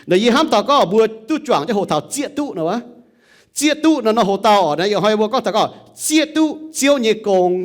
Naaiv yie hnamv taux gorngv mbuo duqv juangc jienv hoqc taux zieqv duqv nor wuov. Zieqv duqv nor, nor hoc dauh orqc, naaiv yie hnoi mbuo gorngv taux gorngv zieqv duqv Ziouv nyei gong.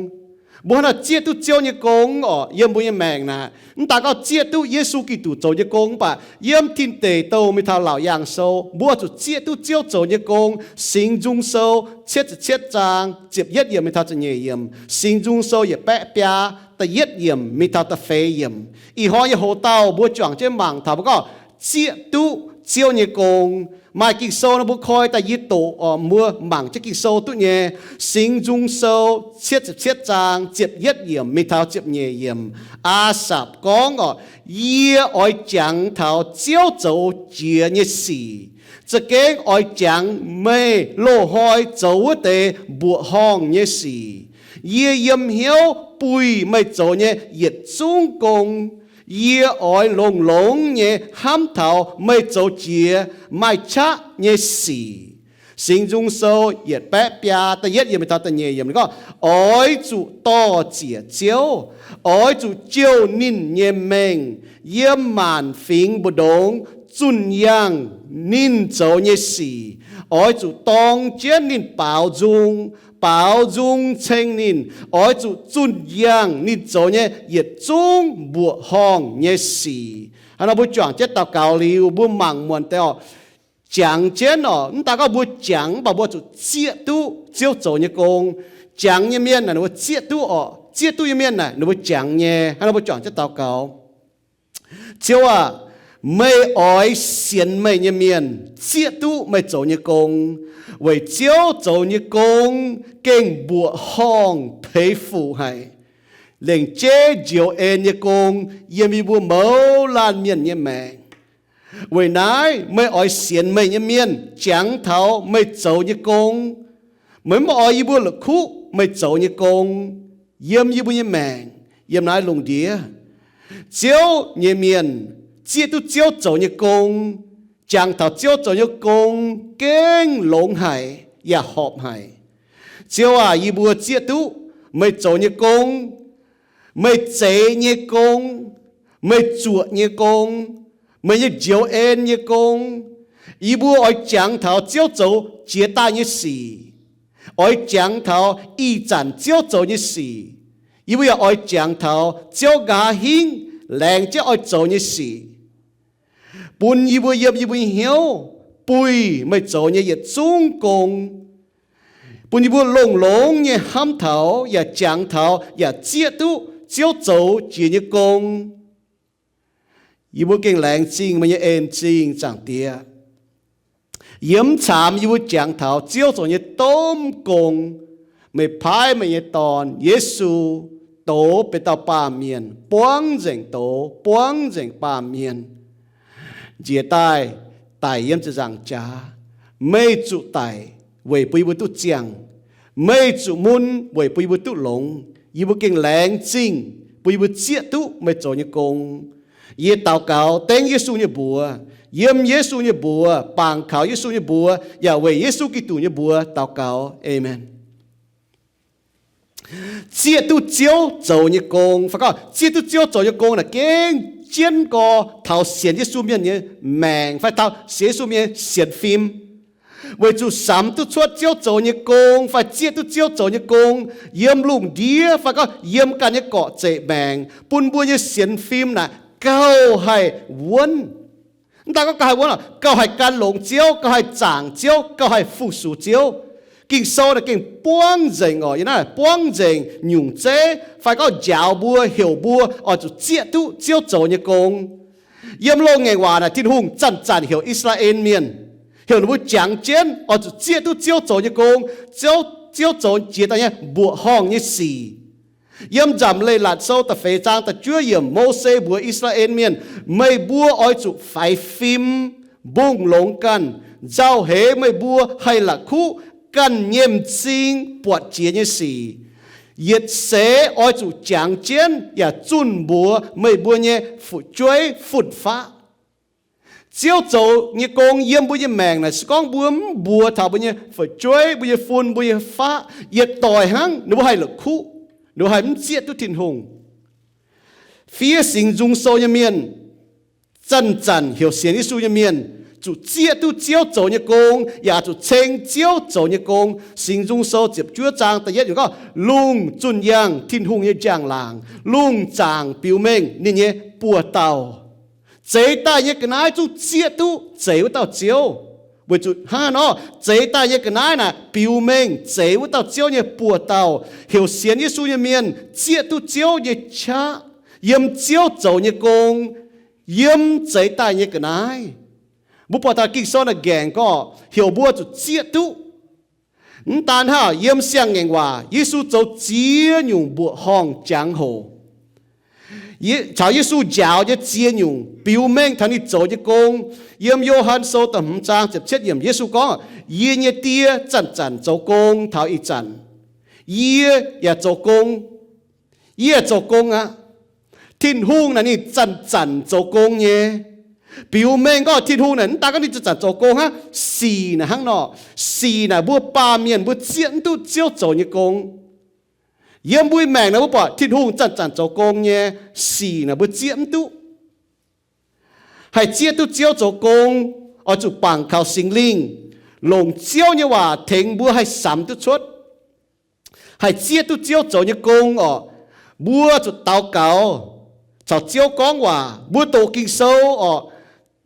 Mbuo hnangv naaiv zieqv duqv Ziouv nyei gong orqc, yiem mbuo nyei maengc naaic, mv daaih gorngv zieqv duqv Yesu Giduc zoux nyei gong, mv baac yiem tin deic douh mingh taux Laauc Yaangh Sou, mbuo zuqc zieqv duqv Ziouv zoux nyei gong. Singx Nzung Sou cietv ziepc cietv zaang ziepc yietv yiemc mingh taux ziepc nyeic yiemc, Singx Nzung Sou yietc baeqv biaa da'yietv yiemc mingh taux da'feix yiemc. Ih hnoi nyei hoc dauh mbuo juangc jienv mangc taux mbuo gorngv zieqv duqv Ziouv nyei gong. Maaih Ging-Sou nor mbuo koi daaih yie doqc orqc, mbuo mangc jienv Ging-Sou duqv nyei. Singx Nzung Sou cietv ziepc cietv zaang ziepc yietv yiemc mingh taux ziepc nyeic yiemc. Aa Sapc gorngv orqc, yie oix jangx taux Ziouv zoux jiex nyei sic, za'gengh oix jangx meih loz-hnoi zoux wuov deix mbuoqc horngh nyei sic. Yie yiem hnyouv buih meih zoux nyei yietc zungv gong. Yie oix longx-longx nyei hnamv taux meih zoux jiex maaih qaqv nyei sic. Singx Nzung Sou yietc baeqv biaa da'yietv yiemc mingh taux da'nyeic yiemc gorngv, oix zuqc dor-ziec Ziouv, oix zuqc jouh ninh nyei mengh yiem maanc fingx mbu'ndongx zunh yangh ninh zoux nyei sic. Oix zuqc dorng jienv ninh baaux nzung, baaux nzung ceng ninh. Oix zuqc zunh yangh ninh zoux nyei yietc zungv mbuoqc horngh nyei sic. Hnangv nor mbuo juangc jienv daux gaux liuz, mbuo mangc muonc deix orqc, jangx jienv orqc, mv daaih gorngv mbuo jangx, mv baac mbuo zuqc zieqv duqv Ziouv zoux nyei gong. Jangx nyei mienh naaic ninh mbuo zieqv duqv orqc. Zieqv duqv nyei mienh naaic ninh mbuo jangx nyei. Hnangv nor mbuo juangc jienv daux gaux. Ziouv aah, meih oix sienx meih nyei mienh zieqv duqv meih zoux nyei gong, weic Ziouv zoux nyei gong gengh mbuoqc horngh peix fuc haic, lengc jeiv njoux en nyei gong yiem yie mbuo mouz laanh mienh nyei maengc. Weic naaiv meih oix sienx meih nyei mienh jangx taux meih zoux nyei gong. Meih mv oix yie mbuo la'kuqv meih zoux nyei gong yiem yie mbuo nyei maengc, yiem naaiv lungh ndiev. Ziouv nyei mienh zieqv duqv Ziouv zoux nyei gong, jangx taux Ziouv zoux nyei gong gengh longx haic yaac horpc haic. Ziouv aac, yie mbuo zieqv duqv meih zoux nyei gong, meih zeix nyei gong, meih zuoqc nyei gong, meih nyei njoux en nyei gong. Yie mbuo oix jangx taux Ziouv zoux jiex daaih nyei sic, oix jangx taux ih zanc Ziouv zoux nyei sic. Yie mbuo yaac oix jangx taux Ziouv nqa'haav hingv laengz jienv oix zoux nyei sic, bun yie mbuo yiem yie mbuo nyei hnyouv buih meih zoux nyei yietc zungv gong, bun yie mbuo longx-longx nyei hnamv taux yaac jangx taux yaac zieqv duqv Ziouv zoux jiex nyei gong. Yie mbuo gengh laengz zingh meih nyei en-zingh, Zaangc Diex. Yiem mv caamx yie mbuo jangx taux Ziouv zoux nyei domh gong, meih paaiv meih nyei Dorn, Yesu, douz benx dauh baamh mienh, buangv nzengc douz, buangv nzengc baamh mienh, njiec daaih daic yiem ziepc nzaangc jaax. Meih zuqc daic weic bun yie mbuo duqv ziangh. Meih zuqc mun weic bun yie mbuo duqv longx. Yie mbuo gengh laengz zingh bun yie mbuo zieqv duqv meih zoux nyei gong. Yie daux gaux dengv Yesu nyei mbuox, yiem Yesu nyei mbuox, bangc kaux Yesu nyei mbuox, yaac weic Yesu Giduc nyei mbuox daux gaux. Aamen. Zieqv duqv Ziouv zoux nyei gong, fai gorngv zieqv duqv Ziouv zoux nyei gong naaic gengh jienv gorx taux sienx Yesu mienh nyei maengc fai taux sienx Yesu mienh nyei sienx fim. Weic zuqc samx duqv cuotv Ziouv zoux nyei gong fai zieqv duqv Ziouv zoux nyei gong yiem lungh ndiev fai gorngv yiem ganh nyei gorqv-zeqc maengc, bun mbuo nyei sienx fim naaic gauh haih wuonv. Mv daaih gorngv gauh haih wuonv, gauh haih gan longx Ziouv, gauh haih zaangc Ziouv, gauh haih fu-sux Ziouv. Ging-Sou naaic gengh buangv nzengc orqc, yie naaiv buangv nzengc nyungc zeiv fai gorngv njaaux mbuo, heuc mbuo oix zuqc zieqv duqv Ziouv zoux nyei gong. Yiem loz-ngaengc waac naaic Tin-Hungh zanc-zanc heuc I^saa^laa^en Mienh, heuc ninh mbuo jangx jienv oix zuqc zieqv duqv Ziouv zoux nyei gong. Ziouv, Ziouv zoux jiex daaih nyei mbuoqc horngh nyei sic. Yiem Nzamc Leiz-Latc Sou da'feix zaang da'juov yiemc, Mose mbuox I^saa^laa^en Mienh, meih mbuo oix zuqc faix fim, mbungh longx ganh, nzauh heix meih mbuo haih la'kuqv ganh nyei m'zing buatc jiex nyei sic. Yietc seix oix zuqc jangx jienv yaac zunh mbuox meih mbuo nyei fu'jueiv fun-faqv. Ziouv zoux nyei gong yiem mbuo nyei maengc naaic se gorngv mbuo mv mbuox taux mbuo nyei fu'jueiv, mbuo nyei fun, mbuo nyei faqv, yietc doic hnangv ninh mbuo haih la'kuqv, ninh mbuo haih mv zieqv duqv Tin-Hungh. Fiev Singx Nzung Sou nyei mienh Zanc-zanc heuc sienx Yesu nyei mienh zuqc zieqv duqv Ziouv zoux nyei gong, yaac zuqc ceng Ziouv zoux nyei gong. Singx Nzung Sou ziepc juov zaang da'yietv gorngv, lungh zunh yangh Tin-Hungh nyei njang-laangc, lungh zaangc biux mengh ninh nyei buoz-dauh. Zeix daaih nyei ga'naaiv zungv zieqv duqv zeix wuov dauh Ziouv. Weic zuqc hnangv naaiv nor, zeix daaih nyei ga'naaiv naaic biux mengh zeix wuov dauh Ziouv nyei buoz-dauh. Heuc sienx Yesu nyei mienh zieqv duqv Ziouv nyei qaqv, yiem Ziouv zoux nyei gong, yiem zeix daaih nyei ga'naaiv. Mbuo buatc taux Ging-Sou naaic nqaengc gorngv heuc mbuo zuqc zieqv duqv. Mv daan hnangv, yiem Siang-Ngaengc Waac Yesu zoux ziex nyungc mbuoqc horngh jangx-hoc, caux Yesu njaaux nyei ziex nyungc biux mengh taux ninh zoux nyei gong. Yiem Yo^han Sou da'hmz zaang ziepc cietv yiemc Yesu gorngv, yie nyei Die zanc-zanc zoux gong taux ih zanc, yie yaac zoux gong. Yie zoux gong aqv. Tin-Hungh naaic ninh zanc-zanc zoux gong nyei. Biux mengh gorngv Tin-Hungh naaic mv daan gorngv ninh zanc-zanc zoux gong hnangv. Sic naaic hnangv nor. Sic naaic mbuo baamh mienh mbuo zieqv mv duqv Ziouv zoux nyei gong. Yiem mbuo maengc naaic mbuo buatc Tin-Hungh zanc-zanc zoux gong nyei. Sic naaic mbuo zieqv mv duqv. Haih zieqv duqv Ziouv zoux gong, oix zuqc bangc kaux Singx Lingh, longc Ziouv nyei waac tengx mbuo haih samx duqv cuotv. Haih zieqv duqv Ziouv zoux nyei gong orqc, mbuo zuqc daux gaux, caux Ziouv gorngv waac, mbuo doqc Ging-Sou orqc.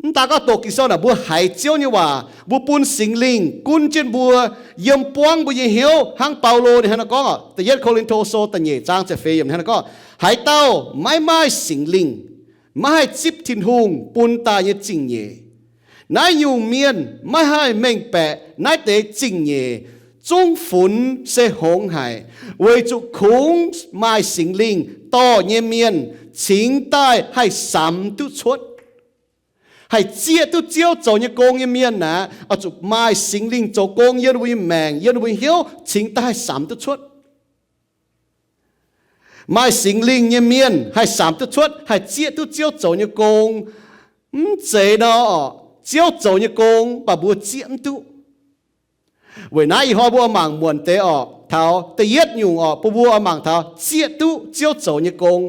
Mv daan gorngv doqc Ging-Sou naaic, mbuo haiz Ziouv nyei waac, mbuo bun Singx Lingh gunv jienv mbuo, yiem buangv mbuo nyei hnyouv, hnangv Baulo ninh hnangv naaiv gorngv orqc, da'yietv Ko^lin^to Sou da'nyeic zaang ziepc feix yiemc hnangv naaiv gorngv, haaix dauh maiv maaih Singx Lingh, maiv haih zipv Tin-Hungh bun daaih nyei zingh nyeic. Naaiv nyungc mienh maiv haih mengh baeqc naaiv deix zingh nyeic zungv funx se hngongx haic, weic zuqc kungx maaih Singx Lingh dorh nyei mienh cingx daaih haih samx duqv cuotv. Haih zieqv duqv Ziouv zoux nyei gong nyei mienh aeqv, oix zuqc maaih Singx Lingh zoux gong yiem ninh mbuo nyei maengc, yiem ninh mbuo nyei hnyouv cingx daaih haih samx duqv cuotv. Maaih Singx Lingh nyei mienh haih samx duqv cuotv, haih zieqv duqv Ziouv zoux nyei gong. Mv zeiz nor, Ziouv zoux nyei gong mv baac mbuo zieqv mv duqv. Weic naaiv ih hnoi mbuo oix mangc muonc deix orqc, taux da'yietv nyungc orqc, bun mbuo oix mangc taux zieqv duqv Ziouv zoux nyei gong.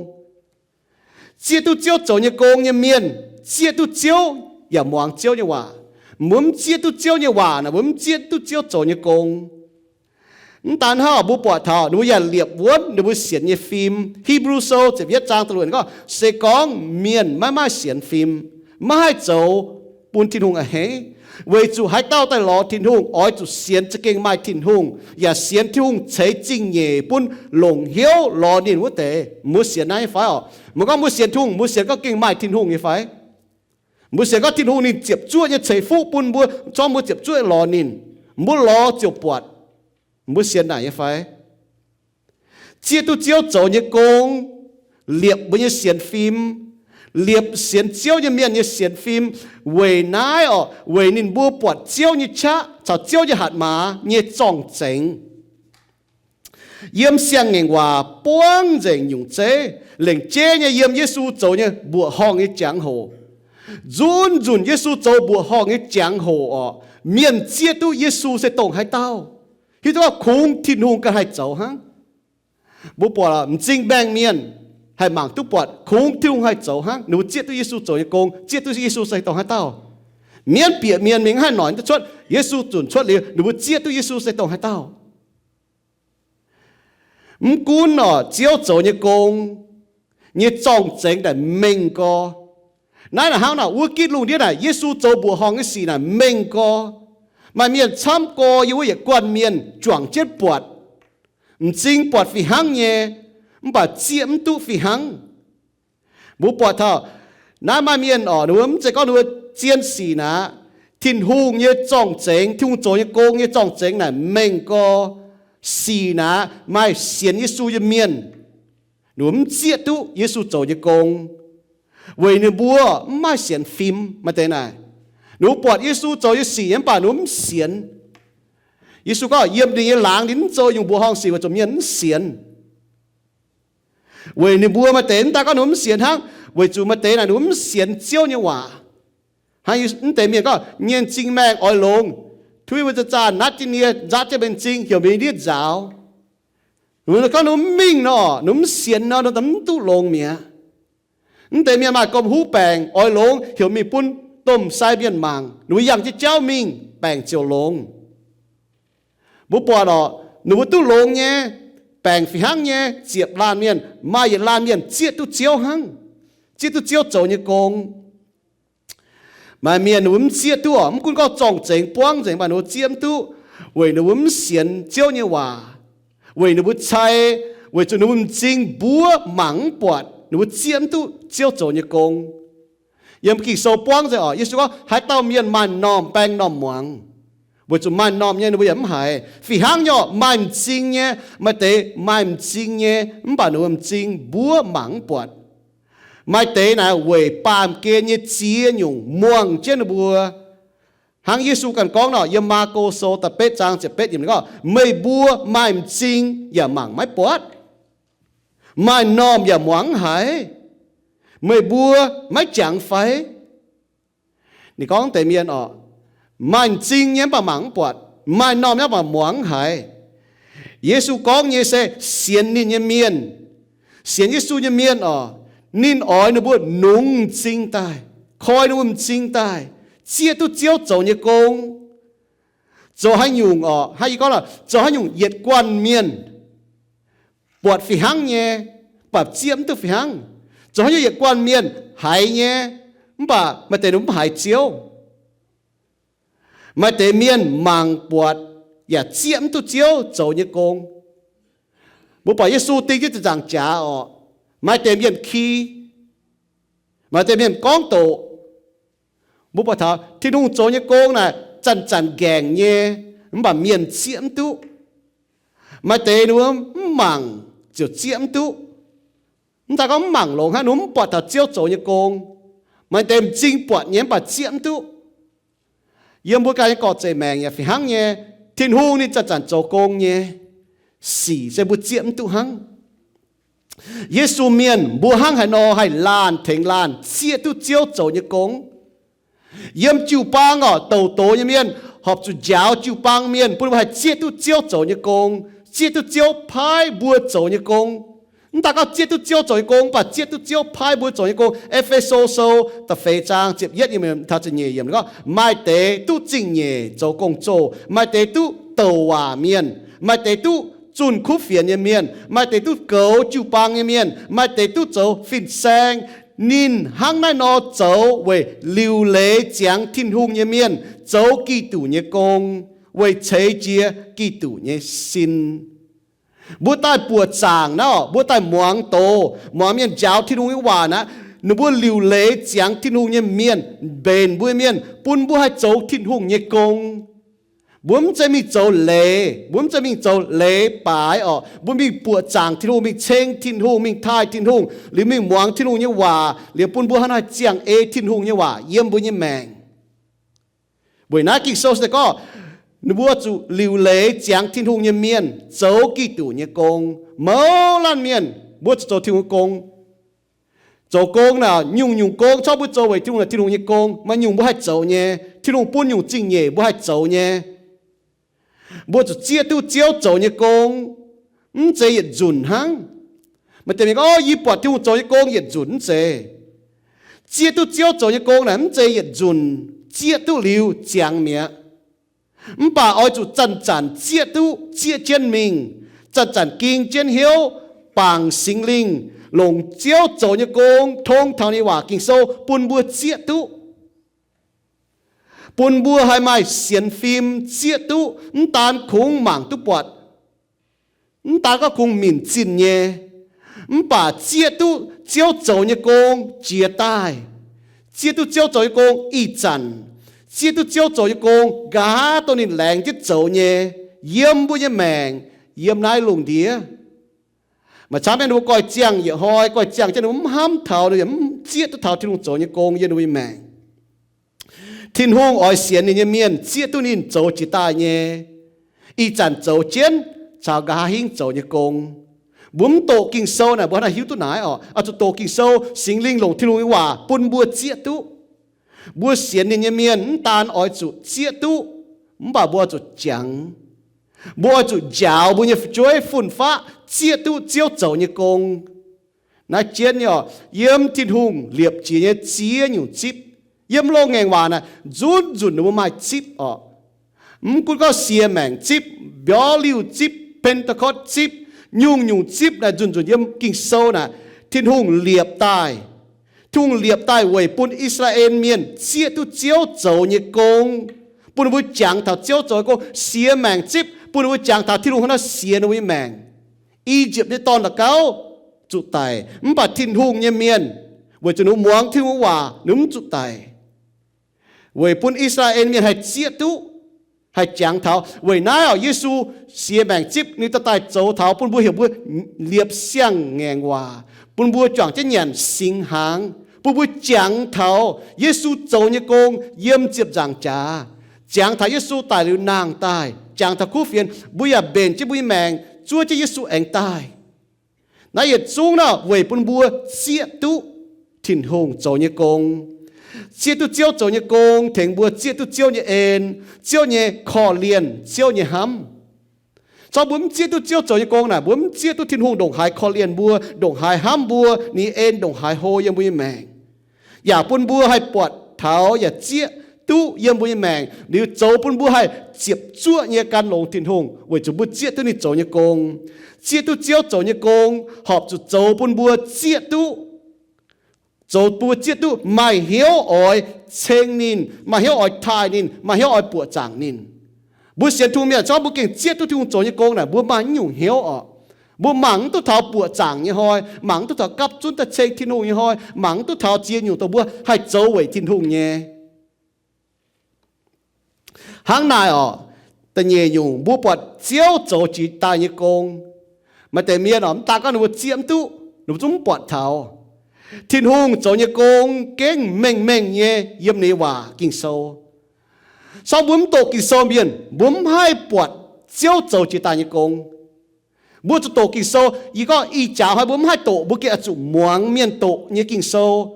Zieqv duqv Ziouv zoux nyei gong nyei mienh, zieqv duqv Ziouv yaac muangx Ziouv nyei waac. Mbuo mv zieqv duqv Ziouv nyei waac naaic, mbuo mv zieqv duqv Ziouv zoux nyei gong. Mv daan hnangv, mbuo buatc taux ninh mbuo yaac liepc wuonv ninh mbuo sienx nyei fim. Hipv^lu Sou ziepc yietv zaang da'luoqc gorngv, se gorngv mienh maiv maaih sienx fim, maiv haih zoux bun Tin-Hungh a'hneiv, weic zuqc haaix dauh daaih lorz Tin-Hungh oix zuqc sienx za'gengh maaih Tin-Hungh, yaac sienx Tin-Hungh ceix zingh nyeic bun longc hnyouv lorz ninh wuov deix. Mbuo sienx naaiv nyei fai orqc? Mbuo gorngv mbuo sienx Tin-Hungh, mbuo sienx gorngv gengh maaih Tin-Hungh nyei fai? Mbuo sienx gorngv Tin-Hungh ninh ziepc zuoqv nyei ceix fuqv bun mbuo, zorqv mbuo ziepc zuoqv lorz ninh, mbuo lorz ziouc buatc. Mbuo sienx naaic nyei fai? Zieqv duqv Ziouv zoux nyei gong, liepc mbuo nyei sienx fim, liepc sienx Ziouv nyei mienh nyei sienx fim. Weic naaiv orqc, weic ninh mbuo buatc Ziouv nyei qaqv caux Ziouv nyei hatc maaz nyei zorng-zengx. Yiem Siang-Ngaengc Waac buangv nzengc nyungc zeiv, lengc jeiv nyei yiem Yesu zoux nyei mbuoqc horngh nyei jangx-hoc. Nzunc nzunc Yesu zoux mbuoqc horngh nyei jangx-hoc orqc, mienh zieqv duqv Yesu se dongh haaix dauh. Hiuv duqv gorngv kungx Tin-Hungh ganh haih zoux hnangv. Mbuo buatc m'zing maengh mienh haih mangc duqv buatc kungx Tin-Hungh haih zoux hnangv. Ninh mbuo zieqv duqv Yesu zoux nyei gong, zieqv duqv Yesu se dongh haaix dauh. Mienv bieqc mienh mingh haih noic duqv cuotv, Yesu zunc cuotv liuz, ninh mbuo zieqv duqv Yesu se dongh haaix dauh. Mv gunv orqc, Ziouv zoux nyei gong nyei zorng-zengx naaic mengh gorx. Naaiv naaic hnangv naaic, wuov gitv lungh ndiev naaic Yesu zoux mbuoqc horngh nyei sic naaic mengh gorx. Maaih mienh camv gorx yiem wuov yietc guanh mienh juangc jienv buatc, m'zing buatc fih hnangv nyei, mv baac zieqv mv duqv fih hnangv. Mbuo buatc taux naaiv maaih mienh orqc, ninh mbuo mv zeiz gorngv ninh mbuo zien sic naaic, Tin-Hungh nyei zorng-zengx, Tin-Hungh zoux nyei gong nyei zorng-zengx naaic mengh gorx. Sic naaic maaih sienx Yesu nyei mienh, ninh mbuo mv zieqv duqv Yesu zoux nyei gong, weic ninh mbuo mv maaih sienx fim. Maaih deix naaic, ninh mbuo buatc Yesu zoux nyei sic nyei mv baac ninh mbuo mv sienx. Yesu gorngv yiem ninh nyei laangz ninh mv zoux nyungc mbuoqc horngh sic weic zuqc mienh mv sienx. Weic ninh mbuo maaih deix mv daan gorngv ninh mbuo mv sienx hnangv, weic zuqc maaih deix naaic ninh mbuo mv sienx Ziouv nyei waac. Hnangv mv deix mienh gorngv, nyei m'zing maengh oix longx, tui mbuo zaah nzaatv jienv nie, nzaatv jienv mbuo nyei m'zing, heuc mbuo nyei ndiev nzaaux. Ninh mbuo gorngv ninh mv mingh nor, ninh mv sienx nor, ninh mv duqv longx mi'aqv. Mv deix mienh maaih gomh huv baengc oix longx, heuc mingh bun domh sai mienh mangc, ninh mbuo yangh jienv jauv mingh, baengc ziouc longx. Mbuo buatc orqc, ninh mbuo duqv longx nyei, baengc fih hnangv nyei, ziepc laanh mienh, maaih yietc laanh mienh zieqv duqv Ziouv hnangv, zieqv duqv Ziouv zoux nyei gong. Maaih mienh ninh mbuo mv zieqv duqv orqc, mv gunv gorngv zorng-zengx buangv nzengc, mv baac ninh mbuo zieqv mv duqv, weic ninh mbuo mv sienx Ziouv nyei waac, weic ninh mbuo cai, weic zuqc ninh mbuo m'zing mbuov mangc mv buatc, ninh mbuo zieqv mv duqv Ziouv zoux nyei gong. Yiem Ging-Sou buangv nzengc orqc, Yesu gorngv haaix dauh mienh maaih m'normh baeng m'normh muangx, weic zuqc maaih m'normh nyei ninh mbuo yaac mv haiz. Fih hnangv nyei orqc, maaih m'zing nyei, maaih deix maaih m'zing nyei, mv baac ninh mbuo m'zing mbuov mangc mv buatc. Maaih deix naaic weic baamh gen nyei ziex nyungc muangh jienv ninh mbuo. Hnangv Yesu ganh gorngv nor, yiem Maako Sou da'betv zaang ziepc betv yiemc ninh gorngv, meih mbuo maaih m'zing yaac mangc maiv buatc, maaih m'normh yaac muangx mv haiz. Meih mbuo maiv jangx fai? Ninh gorngv deix mienh orqc, maaih m'zing nyei mv baac mangc mv buatc, maaih m'normh nyei mv baac muangx mv haiz. Yesu gorngv nyei se sienx ninh nyei mienh, sienx Yesu nyei mienh orqc, ninh oix ninh mbuo nungx m'zing daaih, koi ninh mbuo m'zing daaih, zieqv duqv Ziouv zoux nyei gong. Zoux haaix nyungc orqc, hnangv yie gorngv, zoux haaix nyungc yietc guanh mienh buatc fih hnangv nyei, mv baac zieqv mv duqv fih hnangv. Zoux haaix nyungc yietc guanh mienh haiz nyei, mv baac maaih deix ninh mv haiz Ziouv. Maaih deix mienh mangc buatc yaac zieqv mv duqv Ziouv zoux nyei gong. Mbuo buatc Yesu ding jienv ziepc nzaangc jaax orqc, maaih deix mienh ki, maaih deix mienh gorngv doqc. Mbuo buatc taux Tin-Hungh zoux nyei gong naaic zanc-zanc nqaengc nyei, mv baac mienh zieqv mv duqv. Maaih deix ninh mbuo mv mangc ziouc zieqv mv duqv. Mv daaih gorngv mv mangc longx hnangv, ninh mbuo mv buatc taux Ziouv zoux nyei gong. Maaih deix m'zing buatc nyei mv baac zieqv mv duqv. Yiem mbuo ganh nyei gorqv-zeic maengc yaac fih hnangv nyei. Tin-Hungh ninh zanc-zanc zoux gong nyei, sic se mbuo zieqv mv duqv hnangv. Yesu mienh mbuo hnangv haaix nor haih laanh tengx laanh zieqv duqv Ziouv zoux nyei gong? Yiem jiu-baang orqc, douc doz nyei mienh horpc zuqc njaaux jiu-baang mienh bun mbuo haih zieqv duqv Ziouv zoux nyei gong, zieqv duqv Ziouv paaiv mbuo zoux nyei gong. Mv daaih gorngv zieqv duqv Ziouv zoux nyei gong, mv baac zieqv duqv Ziouv paaiv mbuo zoux nyei gong. E^fe^so Sou da'feix zaang ziepc yietv yiemc taux ziepc nyeic yiemc gorngv, maaih deix duqv zingh nyeic zoux gong-zoh, maaih deix duqv douc waac mienh, maaih deix duqv zunh kuv fienx nyei mienh, maaih deix duqv goux jiu-baang nyei mienh, maaih deix duqv zoux fin-saeng. Ninh hnangv naaiv nor zoux weic liuc leiz ziangx Tin-Hungh nyei mienh zoux Giduc nyei gong, weic ceix jiez Giduc nyei sin. Mbuo daaih buoqc zaangc naaiv orqc, mbuo daaih muangx doz, muangx mienh njaaux Tin-Hungh nyei waac naaiv, ninh mbuo liuc leiz ziangx Tin-Hungh nyei mienh, mbenc mbuo nyei mienh, bun mbuo haih zoux Tin-Hungh nyei gong. Mbuo mv zeiz mingh zoux leiz, mbuo mv zeiz mingh zoux leiz baaix orqc. Mbuo mingh buoqc zaangc Tin-Hungh, mingh ceng Tin-Hungh, mingh taaih Tin-Hungh, liuz mingh muangx Tin-Hungh nyei waac, liuz bun mbuo hnangv naaiv ziangh ei Tin-Hungh nyei waac yiem mbuo nyei maengc. Weic naaiv Ging-Sou se gorngv, ninh mbuo zuqc liuc leiz ziangx Tin-Hungh nyei mienh zoux Giduc nyei gong. Mouz laanh mienh mbuo zuqc zoux Tin-Hungh nyei gong. Zoux gong naaic, nyungc-nyungc gong corc mbuo zoux weic Tin-Hungh, Tin-Hungh nyei gong, maaih nyungc mbuo haih zoux nyei. Tin-Hungh bun nyungc zingh nyeic mbuo haih zoux nyei. Mbuo zuqc zieqv duqv Ziouv zoux nyei gong. Mv zeiz yietc nzunc hnangv. Maaih deix mienh gorngv, o, yie buatc Tin-Hungh zoux nyei gong yietc nzunc, mv zeiz. Zieqv duqv Ziouv zoux nyei gong naaic mv zeiz yietc nzunc zieqv duqv liuz ziangx mi'aqv. Mv baac oix zuqc zanc-zanc zieqv duqv zieqv jienv mingh, zanc-zanc ging jienv hnyouv, bangc Singx Lingh longc Ziouv zoux nyei gong tong taux ninh nyei waac Ging-Sou bun mbuo zieqv duqv. Bun mbuo haih maaih sienx fim zieqv duqv, mv daan kungx mangc duqv buatc, mv daan gorngv kungx minc zinh nyei, mv baac zieqv duqv Ziouv zoux nyei gong jiex daaih, zieqv duqv Ziouv zoux nyei gong ih zanc, zieqv duqv Ziouv zoux nyei gong nqa'haav dongh ninh laengz jienv zoux nyei, yiem mbuo nyei maengc, yiem naaiv lungh ndiev. Maaih camv mienh ninh mbuo goiv ziangh yietc hnoi, goiv ziangh jienv ninh mbuo mv hnamv taux, ninh mv zieqv duqv taux Tin-Hungh zoux nyei gong yiem ninh mbuo nyei maengc. Tin-Hungh oix sienx ninh nyei mienh zieqv duqv ninh zoux jiex daaih nyei, ih zanc zoux jienv caux nqa'haav hingv zoux nyei gong. Mbuo mv doqc Ging-Sou naaic mbuo hnangv naaic hiuv duqv naaiv orqc. Oix zuqc doqc Ging-Sou, Singx Lingh longc Tin-Hungh nyei waac bun mbuo zieqv duqv. Mbuo sienx ninh nyei mienh mv daan oix zuqc zieqv duqv, mv baac mbuo oix zuqc jangx. Mbuo oix zuqc njaaux mbuo nyei fu'jueiv fun-faqv zieqv duqv Ziouv zoux nyei gong. Naaiv jienv nyei oc, yiem Tin-Hungh liepc jiez nyei ziex nyungc zipv. Yiem loz-ngaengc waac naaic, nzunc nzunc ninh mbuo maaih zipv oc. Mv gunv gorngv siex maengc zipv, mbiorx liuh zipv, Pentecost zipv, nyungc-nyungc zipv naaic nzunc nzunc yiem Ging-Sou naaic, Tin-Hungh liepc daaih. Tin-Hungh liepc daaih weic bun I^saa^laa^en Mienh zieqv duqv Ziouv zoux nyei gong, bun ninh mbuo jangx taux Ziouv zoux nyei gong. Siex maengc zipv bun ninh mbuo jangx taux Tin-Hungh hnangv nor sienx ninh mbuo nyei maengc. I^yipv nyei dorn-la'gauv zuqc daic, mv baac Tin-Hungh nyei mienh, weic zuqc ninh mbuo muangx Tin-Hungh waac, ninh mv zuqc daic. Weic bun I^saa^laa^en Mienh haih zieqv duqv, haih jangx taux. Weic naaiv oc, Yesu siex maengc zipv ninh daaih zoux taux bun mbuo heuc mbuo liepc siang-ngaengc waac, bun mbuo juangc jienv nyanc singx hnaangx, bun mbuo jangx taux Yesu zoux nyei gong yiem ziepc nzaangc jaax, jangx taux Yesu daic liuz nangh daaih, jangx taux kuv fienx, mbuo yaac mbenc jienv mbuo nyei maengc zuov jienv Yesu aengx daaih. Naaiv yietc zungv naaic weic bun mbuo zieqv duqv Tin-Hungh zoux nyei gong. Zieqv duqv Ziouv zoux nyei gong tengx mbuo zieqv duqv Ziouv nyei en, Ziouv nyei korv-lienh, Ziouv nyei hnamv. Corc mbuo mv zieqv duqv Ziouv zoux nyei gong naaic, mbuo mv zieqv duqv Tin-Hungh ndongc haaix korv-lienh mbuo, ndongc haaix hnamv mbuo, ninh en ndongc haaix hlo yiem mbuo nyei maengc. Yaac bun mbuo haih buatc taux yaac zieqv duqv yiem mbuo nyei maengc liuz zoux bun mbuo haih ziepc zuoqv nyei gan longx Tin-Hungh weic zuqc mbuo zieqv duqv ninh zoux nyei gong. Zieqv duqv Ziouv zoux nyei gong horpc zuqc zoux bun mbuo zieqv duqv, zoux bun mbuo zieqv duqv maaih hnyouv oix ceng ninh, maaih hnyouv oix taaih ninh, maaih hnyouv oix buoqc zaangc ninh. Mbuo sienx Tin-Hungh mienh corc mbuo gengh zieqv duqv Tin-Hungh zoux nyei gong naaic, mbuo maaih naaiv nyungc hnyouv oc. Mbuo mangc mv duqv taux buoqc zaangc nyei hnoi, mangc mv duqv taux gapv zunv daaih ceng Tin-Hungh nyei hnoi, mangc mv duqv taux ziex nyungc dongh mbuo haih zoux weic Tin-Hungh nyei. Hnangv naaic oc, da'nyeic nyungc mbuo buatc Ziouv zoux jiex daaih nyei gong. Maaih deix mienh oc, mv daan gorngv ninh mbuo zieqv mv duqv, ninh mbuo zungv mv buatc taux Tin-Hungh zoux nyei gong gengh mengh mengh nyei yiem ninh nyei waac Ging-Sou. Corc mbuo mv doqc Ging-Sou mienh, mbuo mv haih buatc Ziouv zoux jiex daaih nyei gong. Mbuo zuqc doqc Ging-Sou. Yie gorngv ih jaax hnoi mbuo mv haih doqc, mbuo gengh oix zuqc muangx mienh doqc nyei Ging-Sou.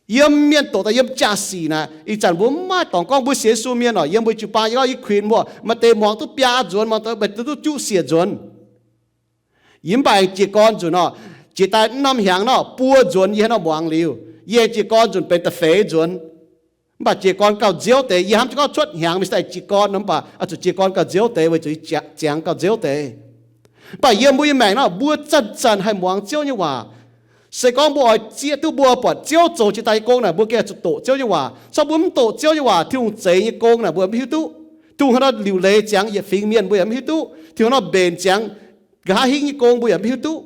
Yiem mienh doqc daaih yiem jaa-sic naaic, ih zanc mbuo mv maaih dorngx gorngv mbuo sienx Yesu mienh oc, yiem mbuo jiu-baang, yie gorngv yie kuinx mbuo, maaih deix muangx duqv biaa nzuonx, maaih deix duqv juqv siec nzuonx. Yie mv baac aengx jiez gorn nzunc oc, jiex daaih norm hnyangx nor buo nzuonx yie haaix nor muangx liuz, yie aengx jiez gorn nzunc benx da'feix nzuonx. Mv baac jiez gorn gauh nziouv deix, yie hnamv jienv gorngv cuotv hnyangx mingh se jiez gorn nor, mv baac oix zuqc jiez gorn gauh nziouv deix weic zuqc yie ziangx gauh nziouv deix. Mv baac yiem mbuo nyei maengc nor, mbuo zanc-zanc haih muangx Ziouv nyei waac. Se gorngv mbuo oix zieqv duqv, mbuo oix buatc Ziouv zoux jiex daaih nyei gong naaic, mbuo gengh zuqc doqc Ziouv nyei waac. Corc mbuo mv doqc Ziouv nyei waac, Tin-Hungh zeix nyei gong naaic mbuo yaac mv hiuv duqv. Tin-Hungh haaix nor liuc leiz ziangx yietc fingx mienh mbuo yaac mv hiuv duqv. Tin-Hungh haaix nor mbenc ziangx nqa'haav hingv nyei gong mbuo yaac mv hiuv duqv.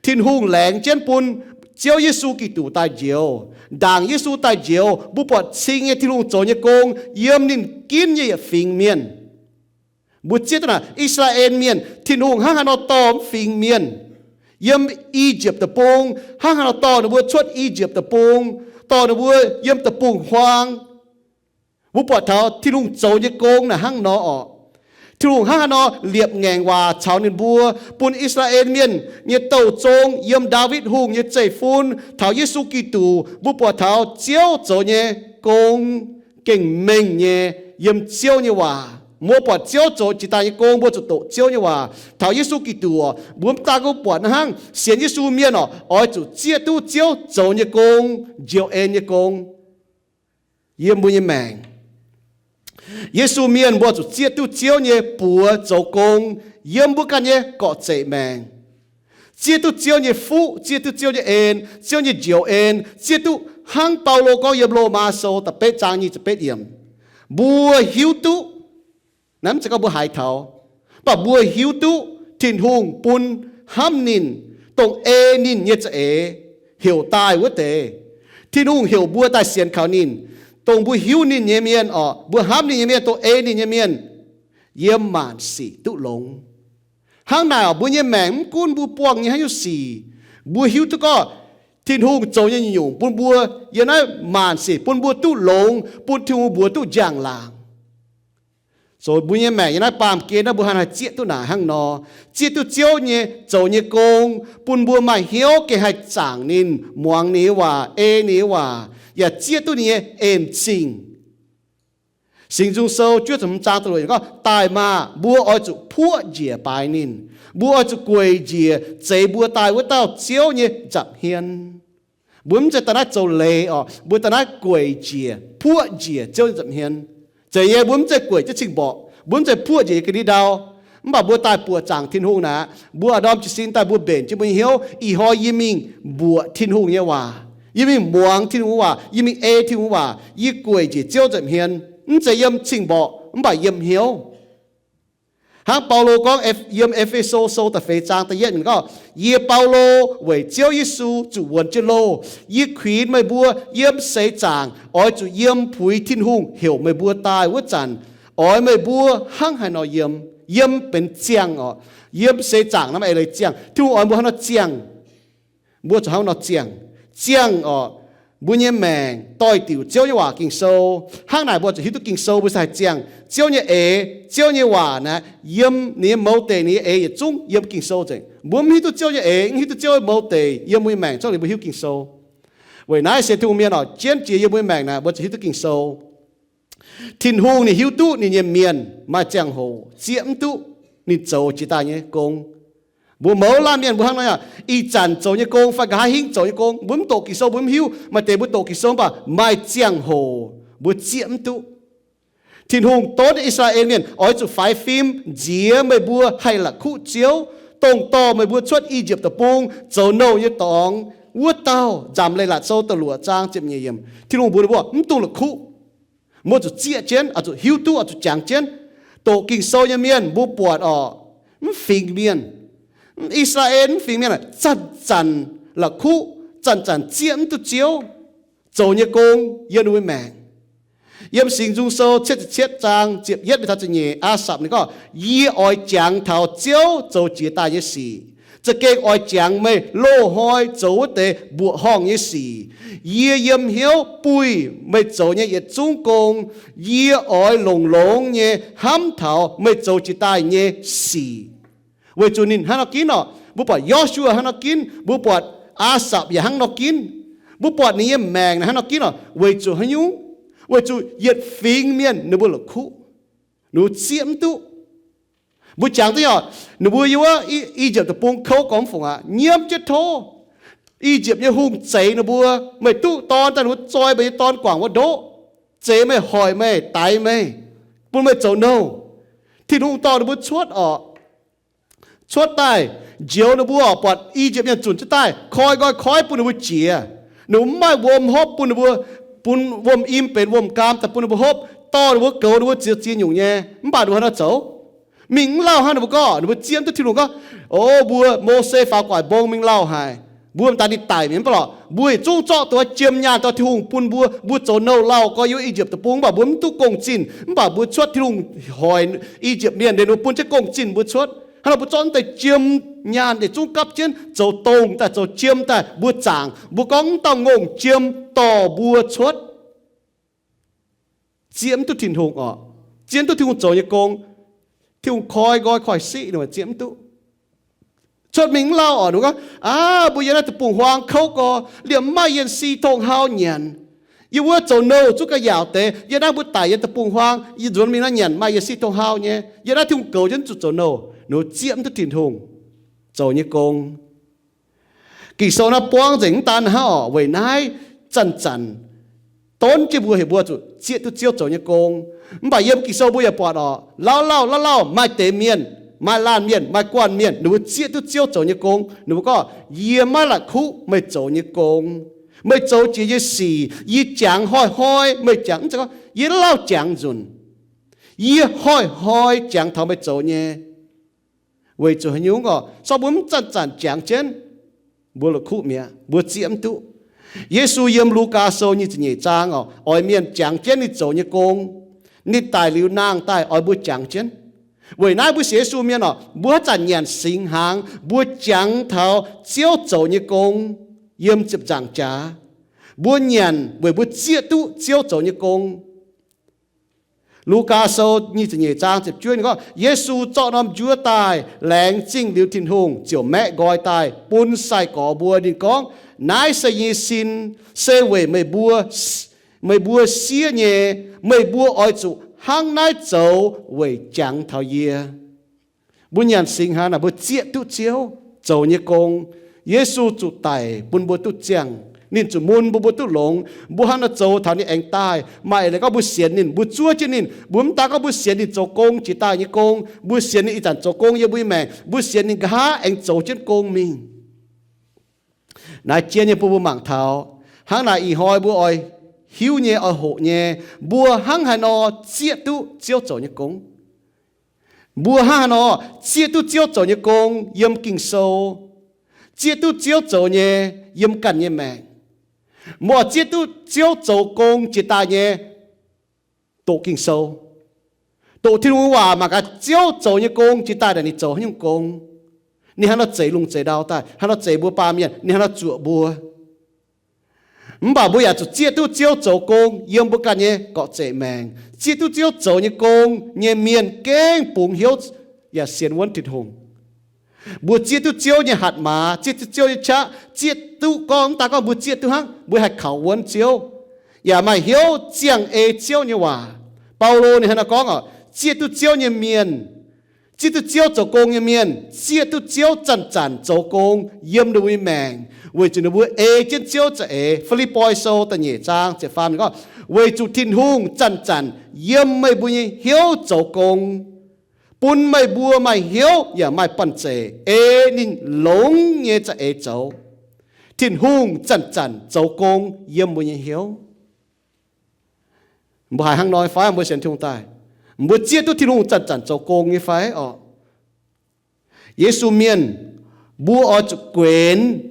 Tin-Hungh laengz jienv bun Ziouv Yesu Giduc daaih njoux. Ndaangc Yesu daaih njoux, mbuo buatc cing nyei Tin-Hungh zoux nyei gong yiem ninh ginv nyei yietc fingx mienh. Mbuo zieqv duqv naaic, I^saa^laa^en Mienh, Tin-Hungh hnangv haaix nor dorh mv fingx mienh yiem I^yipv Deic-Bung, hnangv haaix nor dorh ninh mbuo cuotv I^yipv Deic-Bung, dorh ninh mbuo yiem deic-bung-huaang. Mbuo buatc taux Tin-Hungh zoux nyei gong naaic hnangv nor orqc. Tin-Hungh hnangv haaix nor liepc ngaengc waac caux ninh mbuo, bun I^saa^laa^en Mienh nyei douh zong yiem Ndaawitv Hungh nyei zeiv-fun taux Yesu Giduc, mbuo buatc taux Ziouv zoux nyei gong gengh mengh nyei yiem Ziouv nyei waac. Mbuo buatc Ziouv zoux jiex daaih nyei gong, mbuo zuqc doqc Ziouv nyei waac. Taux Yesu Giduc orqc, mbuo mv daan gorngv buatc naaiv hnangv, sienx Yesu mienh orqc, oix zuqc zieqv duqv Ziouv zoux nyei gong, njoux en nyei gong yiem mbuo nyei maengc. Yesu mienh mbuo zuqc zieqv duqv Ziouv nyei buoz zoux gong yiem mbuo ganh nyei gorqv-zeic maengc. Zieqv duqv Ziouv nyei fuqv, zieqv duqv Ziouv nyei en, Ziouv nyei njoux en, zieqv duqv hnangv Baulo gorngv yiem Lomaa Sou da'betv zaang nyic ziepc betv yiemc, mbuo hiuv duqv, naaiv mv zeiz gorngv mbuo haiz taux, mv baac mbuo hiuv duqv Tin-Hungh bun hnamv ninh, dongh ei ninh nyei za'eix heuc daaih wuov deix. Tin-Hungh heuc mbuo daaih sienx kaux ninh, dongh mbuo hiuv ninh nyei mienh orqc, mbuo hnamv ninh nyei mienh, dongh ei ninh nyei mienh, yiem maanc sic duqv longx. Hnangv naaic orqc, mbuo nyei maengc mv gunv mbuo buangh nyei haaix nyungc sic, mbuo hiuv duqv gorngv Tin-Hungh zoux nyei nyungc bun mbuo yiem naaiv maanc sic bun mbuo duqv longx, bun Tin-Hungh mbuox duqv njang-laangc. Zoux mbuo nyei maengc yiem naaiv baamh gen naaiv mbuo haih zieqv duqv naaic hnangv nor, zieqv duqv Ziouv nyei zoux nyei gong, bun mbuo maaih hnyouv gengh haih zaangc ninh, muangx ninh nyei waac, ei ninh nyei waac, yaac zieqv duqv ninh nyei en-zingh. Singx Nzung Sou juov ziepc hmz zaang da'luoqc gorngv, daaih maah! Mbuo oix zuqc puoqv njiec baaix ninh. Mbuo oix zuqc gueic njiec zeix mbuo daaih wuov dauh Ziouv nyei nza'hmien. Mbuo mv zeiz daaih naaiv zoux leiz oc. Mbuo daaih naaiv gueic njiec, puoqv njiec Ziouv nyei nza'hmien. Zeiz nyei, mbuo mv zeiz gueic jienv cing-mborqc, mbuo mv zeiz puoqv njiec nyei ga'ndiev ndau. Mv baac mbuo daaih buoqc zaangc Tin-Hungh naaic, mbuo a'ndorm jiez sin daaih mbuo mbenc jienv mbuo nyei hnyouv, ih hnoi yie mingh mbuoqc Tin-Hungh nyei waac, yie mingh muangx Tin-Hungh nyei waac, yie mingh ei Tin-Hungh nyei waac, yie gueic njiec Ziouv nza'hmien. Mv zeiz yiem cing-mborqc, mv baac yiem hnyouv. Hnangv Baulo gorngv yiem E^fe^so Sou da'feix zaang da'yietv mienh gorngv, yie Baulo weic Ziouv Yesu zuqc wuonx jienv loh, yie kuinx meih mbuo yiem seix zaangc oix zuqc yiem puix Tin-Hungh heuc meih mbuo daaih wuov zanc, oix meih mbuo hnangv haaix nor yiem. Yiem benx ziangh oc. Yiem seix zaangc naaiv maaih eix leiz ziangh. Tin-Hungh oix mbuo hnangv nor ziangh. Mbuo zuqc hnangv nor ziangh. Ziangh oc, mbuo nyei maengc doix-diuc Ziouv nyei waac Ging-Sou. Hnangv naaic mbuo zuqc hiuv duqv Ging-Sou mbuo se haih ziangh. Ziouv nyei eix, Ziouv nyei waac naaic yiem ninh nyei mouz deic, ninh nyei eix yietc zungv yiem Ging-Sou nzengc. Mbuo mv hiuv duqv Ziouv nyei eix, mv hiuv duqv Ziouv nyei mouz deic yiem mbuo nyei maengc, zungv liuz mbuo hiuv Ging-Sou. Weic naaiv se Tin-Hungh mienh oc, jienv jiex yiem mbuo nyei maengc naaic mbuo zuqc hiuv duqv Ging-Sou. Tin-Hungh ninh hiuv duqv ninh nyei mienh maaih ziangh hoc zieqv mv duqv ninh zoux jiex daaih nyei gong. Mbuo mouz laanh mienh mbuo hnangv nor, ih zanc zoux nyei gong fai nqa'haav hingv zoux nyei gong, mbuo mv doqc Ging-Sou mbuo mv hiuv. Maaih deix mbuo doqc Ging-Sou mv baac maaih ziangh hoc mbuo zieqv mv duqv. Tin-Hungh donv I^saa^laa^en Mienh oix zuqc faix fim nziex meih mbuo haih la'kuqv Ziouv, dongh dorh meih mbuo cuotv I^yipv Deic-Bung zoux nouh nyei dorngx wuov dauh, Nzamc Leiz-Latc Sou da'luoqc zaang ziepc nyeic yiemc. Tin-Hungh mbuox ninh mbuo mv dungx la'kuqv. Mbuo zuqc zieqv jienv, oix zuqc hiuv duqv, oix zuqc jangx jienv. Doqc Ging-Sou nyei mienh mbuo buatc oc, mv fingx mienh, I^saa^laa^en mv fingx mienh zanc-zanc la'kuqv, zanc-zanc zieqv mv duqv Ziouv zoux nyei gong yiem ninh mbuo maengc. Yiem Singx Nzung Sou cietv ziepc cietv zaang ziepc yietv mingh taux ziepc nyeic, Aa^sapc ninh gorngv, yie oix jangx taux Ziouv zoux jiex daaih nyei sic, za'gengh oix jangx meih loz-hnoi zoux wuov deix mbuoqc horngh nyei sic. Yie yiem hnyouv buih meih zoux nyei yietc zungv gong. Yie oix longx-longx nyei hnamv taux meih zoux jiex daaih nyei sic. Weic zuqc ninh hnangv nor ginv oc. Mbuo buatc Yo^su^waa hnangv nor ginv, mbuo buatc Aa^sapc yaac hnangv nor ginv, mbuo buatc ninh nyei maengc naaic hnangv nor ginv oc. Weic zuqc haaix nyungc? Weic zuqc yietc fingx mienh ninh mbuo la'kuqv, ninh mbuo zieqv mv duqv. Mbuo jangx duqv oc, ninh mbuo yiem wuov I^yipv Deic-Bung kouv gormx fungc aqv, nyiemv jienv tov. I^yipv nyei hungh zeix ninh mbuo, meih duqv dorn daaih, ninh mbuo zoi meih nyei dorn guangc wuov ndoqv, zeix meih, hoic meih, daix meih, bun meih zoux nouh. Tin-Hungh dorh ninh mbuo cuotv oc. Cuotv daaih, njoux ninh mbuo oc, buatc I^yipv mienh zunc jienv daaih, koi nqoi koiv bun ninh mbuo jiex. Ninh mbuo mv maaih wuom hopv bun ninh mbuo, bun wuom-im benx wuom-gaam daaih bun ninh mbuo hopv, dorh ninh mbuo goux ninh mbuo ziex ziex nyungc nyei. Mv baac ninh mbuo hnangv nor zoux, mingh mv lauh hnangv. Ninh mbuo gorngv, ninh mbuo zieqv mv duqv Tin-Hungh gorngv, o, mbuo, Mose faaux gu'nguaaic mbong mingh lauh haic, mbuo m'daaih ninh daic mi'aqv, mv baac lorqc mbuo yietc zungv zorqv duqv jiem nyaanh dorh Tin-Hungh bun mbuo. Mbuo zoux nouh lauh gorx yiem I^yipv Deic-Bung, mv baac mbuo mv duqv gong-zinh. Mv baac mbuo cuotv, Tin-Hungh hoic I^yipv mienh, ninh mbuo bun jienv gong-zinh mbuo cuotv. Hnangv nor mbuo zorqv naaiv deix jiem nyaanh yietc zungv gapv jienv zoux dongh daaih, zoux jiem daaih mbuo zaangc. Mbuo gorngv mv dauh ngongh jiem dorh mbuo cuotv. Zieqv mv duqv Tin-Hungh oc. Zieqv mv duqv Tin-Hungh zoux nyei gong. Tin-Hungh koi nqoi koiv-siqv ninh zieqv mv duqv. Cuotv mingh mv lauh oc, ninh gorngv, aav, mbuo yiem naaiv deic-bung-huaang kouv gorx, liemh mv maaih yienh si tong-hau nyanc. Yie wuov zoux nouh zungv ga'yaauc deix. Yie naaiv mbuo daic yiem deic-bung-huaang, yie nzuonx mingh naaiv nyanc maaih yienh si tong-hau nyei. Yie naaiv Tin-Hungh goux jienv zuqc zoux nouh. Ninh zieqv mv duqv Tin-Hungh zoux nyei gong. Ging-Sou naaiv buangv nzengc mv daan hnangv oc. Weic naaiv zanc-zanc donv jienv mbuo heuc mbuo zuqc zieqv duqv Ziouv zoux nyei gong. Mv baac yiem Ging-Sou mbuo yaac buatc oc, lauh lauh lauh lauh maaih deix mienh, maaih laanh mienh, maaih guanh mienh, ninh mbuo zieqv duqv Ziouv zoux nyei gong. Ninh mbuo gorngv, yie maiv la'kuqv meih zoux nyei gong. Meih zoux jiex nyei sic yie jangx hnoi-hnoi meih jangx. Mv zeiz gorngv yie lauh jangx nzunc. Yie hnoi-hnoi jangx taux meih zoux nyei. Weic zuqc haaix nyungc oc? Se gorngv mbuo mv zanc-zanc jangx jienv, mbuo la'kuqv mi'aqv, mbuo zieqv mv duqv. Yesu yiem Lugaa Sou nyic ziepc nyeic zaang oc, oix mienh jangx jienv ninh zoux nyei gong. Ninh daic liuz nangh daaih oix mbuo jangx jienv. Weic naaiv mbuo sienx Yesu mienh oc, mbuo haaix zanc nyanc singx hnaangx, mbuo jangx taux Ziouv zoux nyei gong yiem ziepc nzaangc jaax. Mbuo nyanc weic mbuo zieqv duqv Ziouv zoux nyei gong. Lugaa Sou nyic ziepc nyeic zaang ziepc juov ninh gorngv, Yesu zorqv norm njuov daaih, laengz zingh liuz Tin-Hungh, ziouc maeqv nqoi daaih bun sai-gorx mbuo. Ninh gorngv, naaiv se yie nyei sin, se weic meih mbuo Meih mbuo siev nyei, meih mbuo oix zuqc hnangv naaiv zoux weic jangx taux yie. Mbuo nyanc singx hnangv naaic, mbuo zieqv duqv Ziouv zoux nyei gong. Yesu zuqc daic bun mbuo duqv ziangh, ninh zuqc mun bun mbuo duqv longx. Mbuo hnangv nor zoux taux ninh aengx daaih. Maaih eix leiz gorngv mbuo sienx ninh, mbuo zuov jienv ninh. Mbuo mv daan gorngv mbuo sienx ninh zoux gong jiex daaih nyei gong, mbuo sienx ninh ih zanc zoux gong yiem mbuo nyei maengc, mbuo sienx ninh nqa'haav aengx zoux jienv gong mingh. Naaiv jien nyei bun mbuo mangc taux, hnangv naaic ih hnoi mbuo oix hiuv nyei, oix hoqc nyei, mbuo hnangv haaix nor zieqv duqv Ziouv zoux nyei gong. Mbuo hnangv haaix nor zieqv duqv Ziouv zoux nyei gong yiem Ging-Sou, zieqv duqv Ziouv zoux nyei yiem ganh nyei maengc. Mbuo zieqv duqv Ziouv zoux gong jiex daaih nyei, doqc Ging-Sou, doqc Tin-Hungh waac, mangc gaax Ziouv zoux nyei gong jiex daaih naaic ninh zoux haaix nyungc gong. Ninh hnangv nor zeix lungh zeix ndau daaih, hnangv nor zeix mbuo baamh mienh, ninh hnangv nor zuoqc mbuo. Mv baac mbuo yaac zuqc zieqv duqv Ziouv zoux gong yiem mbuo ganh nyei gorqv-zeqc maengc. Zieqv duqv Ziouv zoux nyei gong nyei mienh gengh bungx hnyouv yaac sienx wuonv Tin-Hungh. Mbuo zieqv duqv Ziouv nyei hatc maaz, zieqv duqv Ziouv nyei qaqv, zieqv duqv gorngv, mv daan gorngv mbuo zieqv duqv hnangv, mbuo haih kaux wuonv Ziouv, yaac maaih hnyouv ziangh ei Ziouv nyei waac. Baulo ninh hnangv naaiv gorngv oc, zieqv duqv Ziouv nyei mienh, zieqv duqv Ziouv zoux gong nyei mienh, zieqv duqv Ziouv zanc-zanc zoux gong yiem ninh mbuo nyei maengc, weic zuqc ninh mbuo ei jienv Ziouv za'eix. Fi^lipv^poi Sou da'nyeic zaang ziepc faam ninh gorngv, weic zuqc Tin-Hungh zanc-zanc yiem meih mbuo nyei hnyouv zoux gong, bun meih mbuo maaih hnyouv yaac maaih banh zeic ei ninh longx nyei za'eix zoux. Tin-Hungh zanc-zanc zoux gong yiem mbuo nyei hnyouv. Mbuo haiz hnangv nor fai? Mbuo sienx Tin-Hungh daaih, mbuo zieqv duqv Tin-Hungh zanc-zanc zoux gong nyei fai orqc? Yesu mienh, mbuo oix zuqc guenx.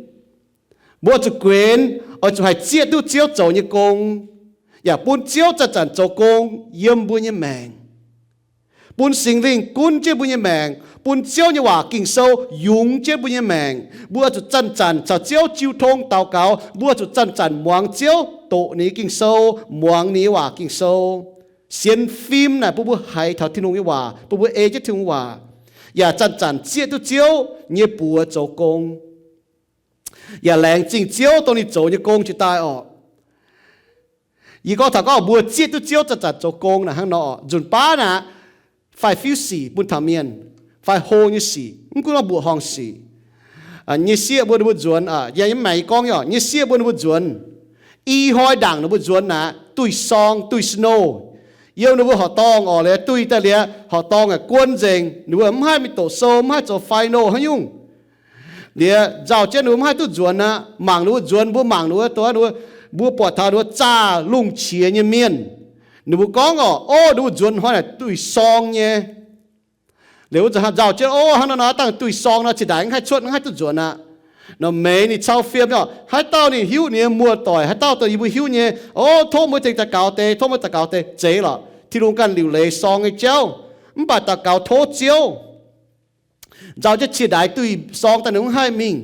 Mbuo oix zuqc guenx, oix zuqc haih zieqv duqv Ziouv zoux nyei gong, yaac bun Ziouv zanc-zanc zoux gong yiem mbuo nyei maengc, bun Singx Lingh gunv jienv mbuo nyei maengc, bun Ziouv nyei waac Ging-Sou yungz jienv mbuo nyei maengc. Mbuo oix zuqc zanc-zanc caux Ziouv jiu tong daux gaux. Mbuo oix zuqc zanc-zanc muangx Ziouv, doqc ninh nyei Ging-Sou, muangx ninh nyei waac Ging-Sou. Sienx fim naaic bun mbuo haiz taux Tin-Hungh nyei waac, bun mbuo ei jienv Tin-Hungh waac, yaac zanc-zanc zieqv duqv Ziouv nyei buoz zoux gong, yaac laengz zingh Ziouv dongh ninh zoux nyei gong jiex daaih orqc. Yie gorngv taux gorngv mbuo zieqv duqv Ziouv zanc-zanc zoux gong naaic hnangv nor, nzunc baav naaic, fai fiuv sic bun taux mienh, fai hlo nyei sic, mv gunv gorngv mbuoqc horngh sic, nyei sieqv mbuo ninh mbuo nzuonx, yiem maengx yie gorngv nyei, nyei sieqv mbuo ninh mbuo nzuonx, i hnoi ndaangc ninh mbuo nzuonx naaic, duih sorng, duih snow, yiem ninh mbuo horqc dorngh orqc, liuz duih daaih liuz horqc dorngh guon nzengc, ninh mbuo mv haih mingh doqc sou, mv haih zoux final haaix nyungc. Liuz nzauh jienv ninh mbuo mv haih duqv nzuonx aqv. Mangc ninh mbuo nzuonx, mbuo mangc ninh mbuo, mbuo buatc taux ninh mbuo zaah lungh qiex nyei mienh. Ninh mbuo gorngv orqc, o, ninh mbuo nzuonx hnoi naaic duih sorng nyei. Liuz wuov zanc nzauh jienv, o, hnangv nor nor dangh duih sorng nor, cingx daaih mv haih cuotv, mv haih duqv nzuonx aqv. Nor meih ninh cau fiem nyei orqc, haaix dauh ninh hiuv, ninh nyei muoz-doic, haaix dauh dongh yie mbuo hiuv nyei, o, tov meih tengx daux gaux deix, tov meih daux gaux deix. Zeiz lorqc, Tin-Hungh ganh liuc leiz sorng nyei jauv, mv baac daux gaux tov Ziouv. Nzauh jienv cingx daaih duih sorng daaih ninh mv haih mingh.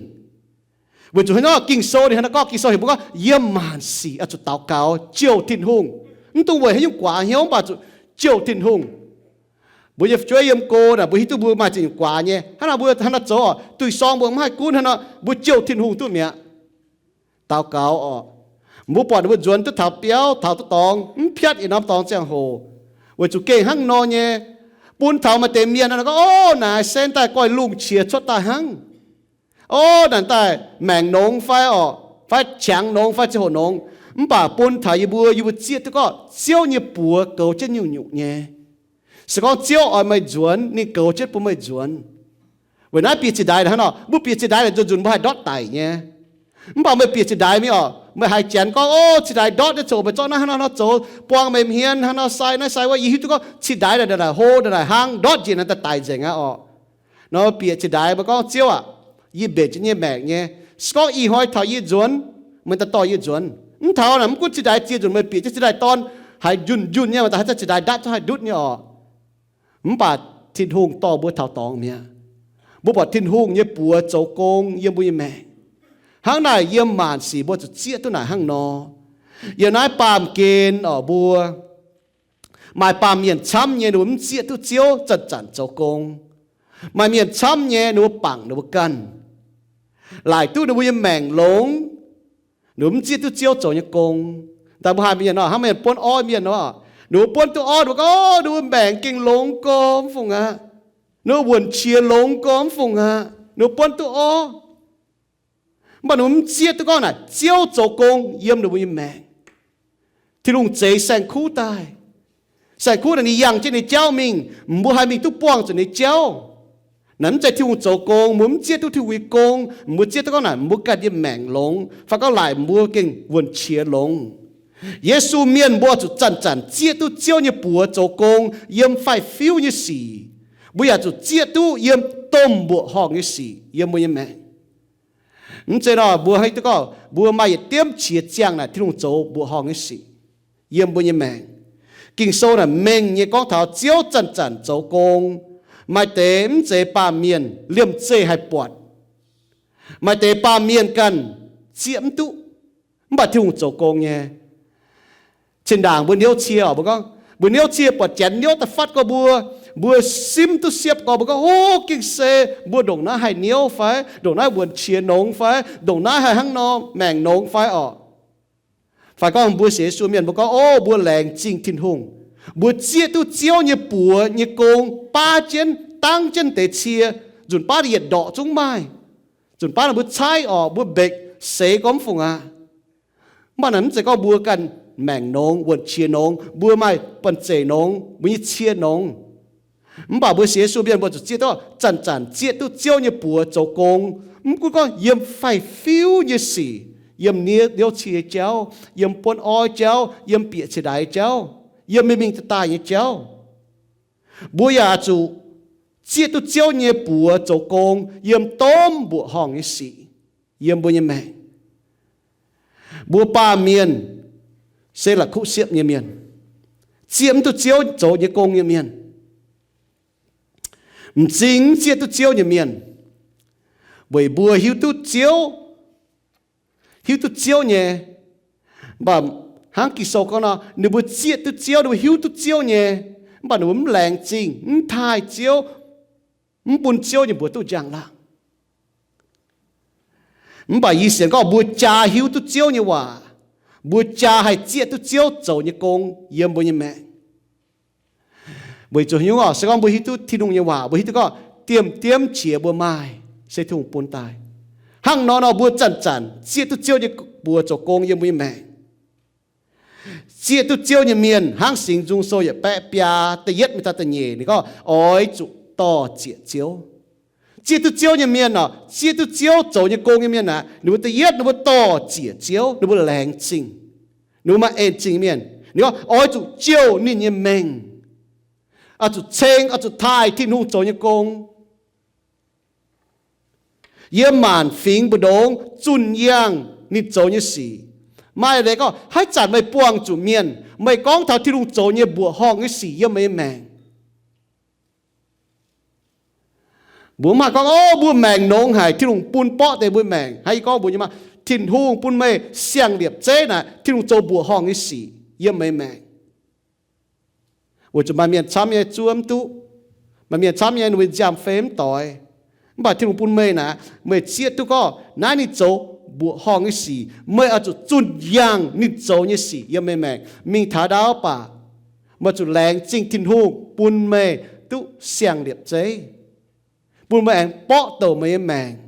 Weic zuqc hnangv nor Ging-Sou ninh hnangv naaiv gorngv, Ging-Sou heuc mbuo gorngv yiem maanc sic oix zuqc daux gaux jouh Tin-Hungh. Mv dungx weic haaix nyungc guaax hnyouv, mv baac zuqc jouh Tin-Hungh. Mbuo nyei fu'jueiv yiem go naaic, mbuo hiuv duqv mbuo maaih ziex nyungc guaax nyei. Hnangv naaic mbuo hnangv naaiv zoux orqc, duih sorng mbuo mv haih gunv, hnangv nor mbuo jouh Tin-Hungh duqv mi'aqv. Daux gaux orqc, mbuo buatc ninh mbuo nzuonx duqv taux biauv, taux duqv dorngx, mv piatv yietc norm dorngx ziangh hoc, weic zuqc gengh hnangv nor nyei, bun taux maaih deix mienh gorngv, o, naaic se daaih goiv lungh qiex cuotv daaih hnangv. O, naaic daaih maengc nongx fai orqc, fai qangx nongx fai ziangh hoc nongx. Mv baac bun taux yie mbuo, yie mbuo zieqv duqv gorngv Ziouv nyei buoz goux jienv nyungc-nyungc nyei. Se gorngv Ziouv oix meih nzuonx, ninh goux jienv bun meih nzuonx. Weic naaiv bieqc cingx daaih hnangv nor, mbuo bieqc cingx daaih nzunc-nzunc mbuo haih ndortv daic nyei. Mv baac meih bieqc cingx daaih mingh orqc, meih haiz janx gorngv, o, cingx daaih ndortv nyei, zoux meih zorqv naaiv hnangv nor nor zoux, buang meih hmien hnangv nor sai naaiv sai wuov, yie hiuv duqv gorngv cingx daaih naaic hlo naaic hnangv, ndortv njiec naaic daaih daic nzengc aqv orqc. Nor bieqc cingx daaih meih gorngv, Ziouv aac, yie mbenc jienv nyei maengc nyei. Se gorngv ih hnoi taux yie nzuonx, meih daaih dorh yie nzuonx. Mv taux naaic mv gunv cingx daaih ziex nzunc meih bieqc jienv cingx daaih dorn haiz njunh njunh nyei, meih daaih haaix zanc cingx daaih ndapv zuqc haih ndutv nyei orqc. Mv baac Tin-Hungh dorh mbuo taux dorngx mi'aqv. Mbuo buatc Tin-Hungh nyei buoz zoux gong yiem mbuo nyei maengc. Hnangv naaic yiem maanc sic mbuo zuqc zieqv duqv naaic hnangv nor. Yiem naaiv baamh gen orqc, mbuo maaih baamh mienh camv nyei, ninh mbuo mv zieqv duqv Ziouv zanc-zanc zoux gong. Maaih mienh camv nyei, ninh mbuo bangc ninh mbuo ganh, laaic duqv ninh mbuo nyei maengc longx, ninh mbuo mv zieqv duqv Ziouv zoux nyei gong. Daaih mbuo haih mienh nor, hnangv mienh buonv orv mienh nor, ninh mbuo buonv duqv orv, ninh mbuo gorngv, Orv, ninh mbuo maengc gengh longx gorngv mv fungc aqv. Ninh mbuo wuonh qiex longx gorngv mv fungc aqv. Ninh mbuo buonv duqv orv. Mv baac ninh mbuo mv zieqv duqv gorngv naaic Ziouv zoux gong yiem ninh mbuo nyei maengc. Tin-Hungh zeix saeng-kuv daaih. Saeng-kuv naaic ninh yangh jienv ninh jauv mingh, mbuo haih mingh duqv buangh zuqc ninh jauv. Naaic mv zeiz Tin-Hungh zoux gong, mbuo mv zieqv duqv Tin-Hungh nyei gong, mbuo zieqv duqv gorngv naaic mbuo ganh nyei maengc longx, fai gorngv laaic mbuo gengh wuonh qiex longx. Yesu mienh mbuo zuqc zanc-zanc zieqv duqv Ziouv nyei buoz zoux gong yiem faix-fiuv nyei sic. Mbuo yaac zuqc zieqv duqv yiem domh mbuoqc horngh nyei sic yiem mbuo nyei maengc. Mv zeiz nor, mbuo hiuv duqv gorngv mbuo maaih yietc diemv qiex ziangh naaic Tin-Hungh zoux mbuoqc horngh nyei sic yiem mbuo nyei maengc. Ging-Sou naaic mengh nyei gorngv taux Ziouv zanc-zanc zoux gong. Maaih deix mv zeiz baamh mienh liemh zeih haih buatc. Maaih deix baamh mienh ganh zieqv mv duqv. Mv baac Tin-Hungh zoux gong nyei. Zinh ndaangc mbuo niouv cie oc, mbuo gorngv mbuo niouv cie buatc janx niouv da'fatv gorx mbuo, mbuo simv duqv siepv gorx mbuo gorngv, O, gengh se mbuo ndongc naaiv haih niouv fai ndongc naaiv wuonh qiex nongx fai ndongc naaiv haih hnangv nor maengc nongx fai orqc. Fai gorngv mbuo sienx Yesu mienh mbuo gorngv, O, mbuo laengz zingh Tin-Hungh, mbuo zieqv duqv Ziouv nyei buoz nyei gong baav jienv dangv jienv deix cie, nzunc baav yietc ndorqc zungv maaih. Nzunc baav naaic mbuo caaiv orqc, mbuo mbetc seix gorx mv fungc aqv. Mv baac naaic mv zeiz gorngv mbuo ganh maengc nongx, wuonh qiex nongx, mbuo maaih banh zeic nongx, mbuo nyei cie nongx. Mv baac mbuo sienx Yesu mienh mbuo zuqc zieqv duqv, zanc-zanc zieqv duqv Ziouv nyei buoz zoux gong. Mv gunv gorngv yiem faix-fiuv nyei sic, yiem niouv cie jauv, yiem buonv orv jauv, yiem bieqc ciex ndaix jauv, yiem mingh mingh daaih daaih nyei jauv, mbuo yaac zuqc zieqv duqv Ziouv nyei buoz zoux gong yiem domh mbuoqc horngh nyei sic yiem mbuo nyei maengc. Mbuo baamh mienh se la'kuqv siepv nyei mienh, zieqv mv duqv Ziouv zoux nyei gong nyei mienh, m'zing zieqv duqv Ziouv nyei mienh, weic mbuo hiuv duqv Ziouv, hiuv duqv Ziouv nyei. Mv baac hnangv Ging-Sou gorngv nor, ninh mbuo zieqv duqv Ziouv, ninh mbuo hiuv duqv Ziouv nyei, mv baac ninh mbuo mv laengz zingh, mv taaih Ziouv, mv bun Ziouv nyei mbuox duqv njang-laangh. Mv baac yie sienx gorngv mbuo jaa hiuv duqv Ziouv nyei waac, mbuo jaa haih zieqv duqv Ziouv zoux nyei gong yiem mbuo nyei maengc. Weic zuqc haaix nyungc orqc? Se gorngv mbuo hiuv duqv Tin-Hungh nyei waac, mbuo hiuv duqv gorngv diemv-diemv qiex mbuo maaih se Tin-Hungh bun daaih. Hnangv nor nor mbuo zanc-zanc zieqv duqv Ziouv nyei buoz zoux gong yiem mbuo nyei maengc. Zieqv duqv Ziouv nyei mienh hnangv Singx Nzung Sou yietc baeqv biaa da'yietv mingh daaih da'nyeic, ninh gorngv, Oix zuqc dor-ziec Ziouv. Zieqv duqv Ziouv nyei mienh orqc, zieqv duqv Ziouv zoux nyei gong nyei mienh aqv, ninh mbuo da'yietv ninh mbuo dor-ziec Ziouv, ninh mbuo laengz zingh, ninh mbuo maaih en-zingh mienh. Ninh gorngv, Oix zuqc jouh ninh nyei mengh, oix zuqc ceng, oix zuqc taaih Tin-Hungh zoux nyei gong, yiem maanc fingx mbu'ndongx zunh yangh ninh zoux nyei sic. Maaih leiz gorngv, haaix zanc meih buangh zuqc mienh, meih gorngv taux Tin-Hungh zoux nyei mbuoqc horngh nyei sic yiem meih nyei maengc. Mbuo mv maaih gorngv, O, mbuo maengc nongx haic, Tin-Hungh bun borqv deix mbuo maengc. Hnangv yie gorngv mbuo nyei maah, Tin-Hungh bun meih siang-liepc zeiv naaic, Tin-Hungh zoux mbuoqc horngh nyei sic yiem meih maengc. Weic zuqc maaih mienh camv nyei zuov mv duqv, maaih mienh camv nyei ninh mbuo nziaamv-fei mv doix. Mv baac Tin-Hungh bun meih naaic, meih zieqv duqv gorngv naaiv ninh zoux mbuoqc horngh nyei sic, meih oix zuqc zunh yangh ninh zoux nyei sic yiem meih maengc. Mingh taux ndau baac meih zuqc laengz zingh Tin-Hungh bun meih duqv siang-liepc zeiv, bun meih aengx borqv douc meih nyei maengc,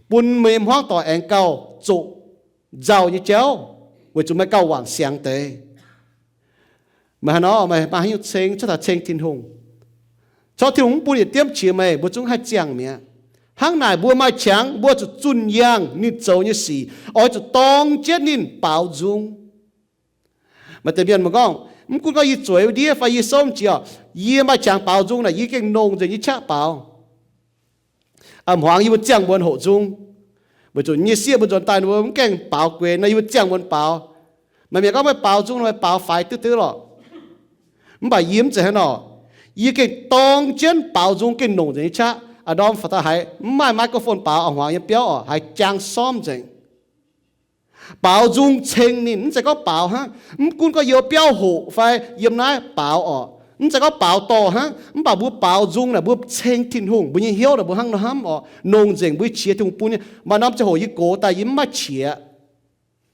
bun meih nyei hmuangv doic aengx gauh zoqc nzauh nyei jauv, weic zuqc meih gauh wangc siangx deix. Meih haaix nor, meih maaih haaix nyungc ceng, cuotv taux ceng Tin-Hungh. Corc Tin-Hungh mv bun yietc diemv qiex meih, mbuo zungv haih ziangh mi'aqv. Hnangv naaic mbuo maaih qangx mbuo zuqc zunh yangh ninh zoux nyei sic, oix zuqc dorng jienv ninh baaux nzung. Maaih deix mienh mbuo gorngv, Mv gunv gorngv yie zueiz wuov ndiev fai yie souv jiex, yie maaih qangx baaux nzung naaic, yie gengh nongc nzengc nyei qaqv baaux. A'hmuangx yie mbuo ziangh muonz hoqc nzung, weic zuqc nyei sieqv mbuo nzuonx daaih ninh mbuo mv gaengh baaux gueix nor, yie mbuo ziangh muonz baaux. Maaih mienh gorngv, Meih baaux nzung nor, meih baaux faix duqv duqv lorqc. Mv baac yie mv zeiz hnangv nor. Yie gengh dorng jienv baaux nzung gengh nongc nzengc nyei qaqv. A'ndorm faaux daaih haiz mv maaih microphone baaux, a'hmuangx yiem biauv orqc, haiz jaang sormv nzengc. Baaux nzung ceng ninh, mv zeiz gorngv baaux hnangv. Mv gunv gorngv yiem biauv hoqc fai yiem naaiv baaux orqc, mv zeiz gorngv baaux dorh hnangv. Mv baac mbuo baaux nzung naaic, mbuo ceng Tin-Hungh, mbuo nyei hnyouv naaic mbuo hnangv nor hnamv orqc, nongc nzengc mbuo qiex Tin-Hungh bun nyei. Maaih norm ziangh hoc yie gox daaih yie mv maaih qiex.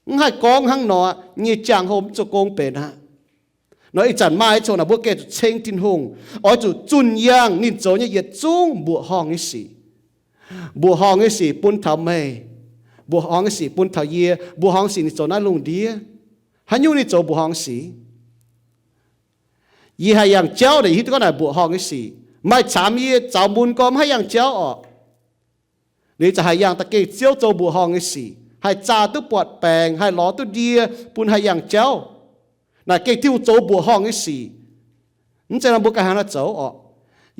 Mv haih gorngv hnangv nor, nyei jangx-hoh mv zoux gong benx aqv. Nor ih zanc maaih coc naaic mbuo gengh zuqc ceng Tin-Hungh, oix zuqc zunh yangh ninh zoux nyei yietc zungv mbuoqc horngh nyei sic. Mbuoqc horngh nyei sic bun taux meih, mbuoqc horngh nyei sic bun taux yie, mbuoqc horngh sic ninh zoux naaiv lungh ndiev. Haaix nyungc ninh zoux mbuoqc horngh sic? Yie haih yangh jauv naaic, yie hiuv duqv gorngv naaic mbuoqc horngh nyei sic. Maaih camv yie zaux mun gorngv mv haih yangh jauv orqc. Ninh za'gengh haih yangh da'gengh Ziouv zoux mbuoqc horngh nyei sic, haih zaah duqv buatc baengc, haih lorz duqv ndie, bun haih yangh jauv. Naaic gengh Tin-Hungh zoux mbuoqc horngh nyei sic. Mv zeiz nor mbuo ganh hnangv naaiv zoux orqc.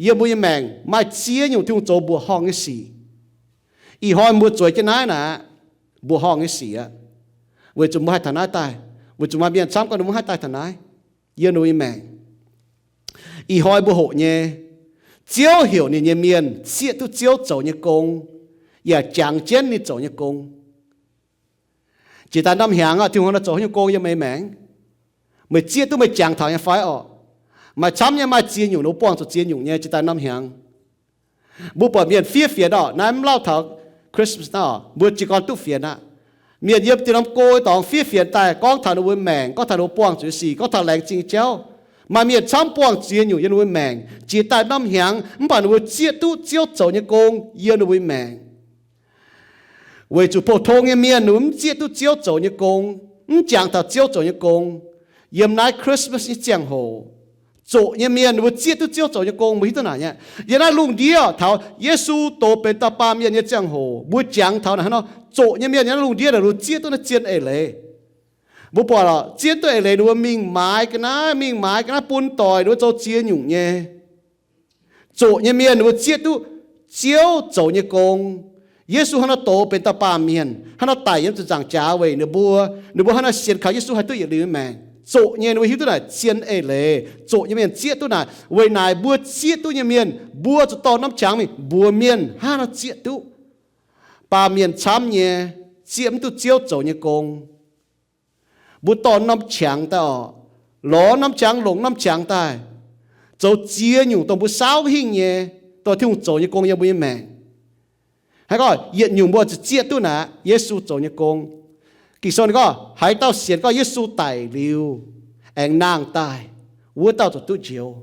Yiem mbuo nyei maengc maaih ziex nyungc Tin-Hungh zoux mbuoqc horngh nyei sic. Ih hnoi mbuo zueiz jienv naaiv naaic, mbuoqc horngh nyei sic aqv. Weic zuqc mbuo haih taux naaiv daaih, weic zuqc maaih mienh camv gorngv ninh mbuo haih daaih taux naaiv. Yiem ninh mbuo nyei maengc, ih hnoi mbuo hoqc nyei, Ziouv heuc ninh nyei mienh zieqv duqv Ziouv zoux nyei gong, yaac jangx jienv ninh zoux nyei gong. Jiex daaih norm hnyangx aqv, Tin-Hungh nor zoux haaix nyungc gong yiem meih maengc? Meih zieqv duqv meih jangx taux nyei fai orqc? Maaih camv nyei maaih ziex nyungc, ninh mbuo buangh zuqc ziex nyungc nyei jiex daaih norm hnyangx. Mbuo buatc mienh fiev fienx orqc, naaiv mv lauh taux Christmas naaiv orqc, mbuo jiez gorn duqv fienx aqv. Mienh yiem dieh norm go dorngx fiev fienx daaih gorngv taux ninh mbuo maengc, gorngv taux ninh mbuo buangh zuqc nyei sic, gorngv taux laengz zingh nyei jauv. Maaih mienh camv buangh ziex nyungc yiem ninh mbuo maengc jiex daaih norm hnyangx, mv baac ninh mbuo zieqv duqv Ziouv zoux nyei gong yiem ninh mbuo maengc. Weic zuqc pou-tong nyei mienh ninh mbuo mv zieqv duqv Ziouv zoux nyei gong, mv jangx taux Ziouv zoux nyei gong. Yiem naaiv Christmas nyei ziangh hoc, zoqc nyei mienh ninh mbuo zieqv duqv Ziouv zoux nyei gong, mbuo hiuv duqv naaic nyei. Yiem naaiv lungh ndiev taux Yesu doz benx dauh baamh mienh nyei ziangh hoc, mbuo jangx taux naaic hnangv nor, zoqc nyei mienh yiem naaiv lungh ndiev naaic ninh mbuo zieqv duqv naaiv zien eix leiz. Mbuo buatc lorqc, zieqv duqv eix leiz ninh mbuo mingh maaiz ga'naaiv, mingh maaiz ga'naaiv bun doic ninh mbuo zoux ziex nyungc nyei. Zoqc nyei mienh ninh mbuo zieqv duqv Ziouv zoux nyei gong. Yesu hnangv nor doz benx dauh baamh mienh, hnangv nor daic yiem ziepc nzaangc jaax weic ninh mbuo. Ninh mbuo hnangv nor sienx kaux Yesu haih duqv yietc liuz nyei maengc. Zoqc nyei ninh mbuo hiuv duqv naaic zien eix leiz. Zoqc nyei mienh zieqv duqv naaic. Weic naaic mbuo zieqv duqv nyei mienh, mbuo zuqc dorh norm qangx mingh mbuox mienh hnangv nor zieqv duqv. Baamh mienh camv nyei, zieqv mv duqv Ziouv zoux nyei gong. Mbuo dorh norm qangx daaih orqc, lorz norm qangx, longc norm qangx daaih, zoux ziex nyungc dongh mbuo saauv hingh nyei, dongh Tin-Hungh zoux nyei gong yiem mbuo nyei maengc. Hnangv gorngv yietc nyungc mbuo zuqc zieqv duqv naaic Yesu zoux nyei gong. Ging-Sou ninh gorngv haaix dauh sienx gorngv Yesu daic liuz aengx nangh daaih, wuov dauh zuqc duqv njoux.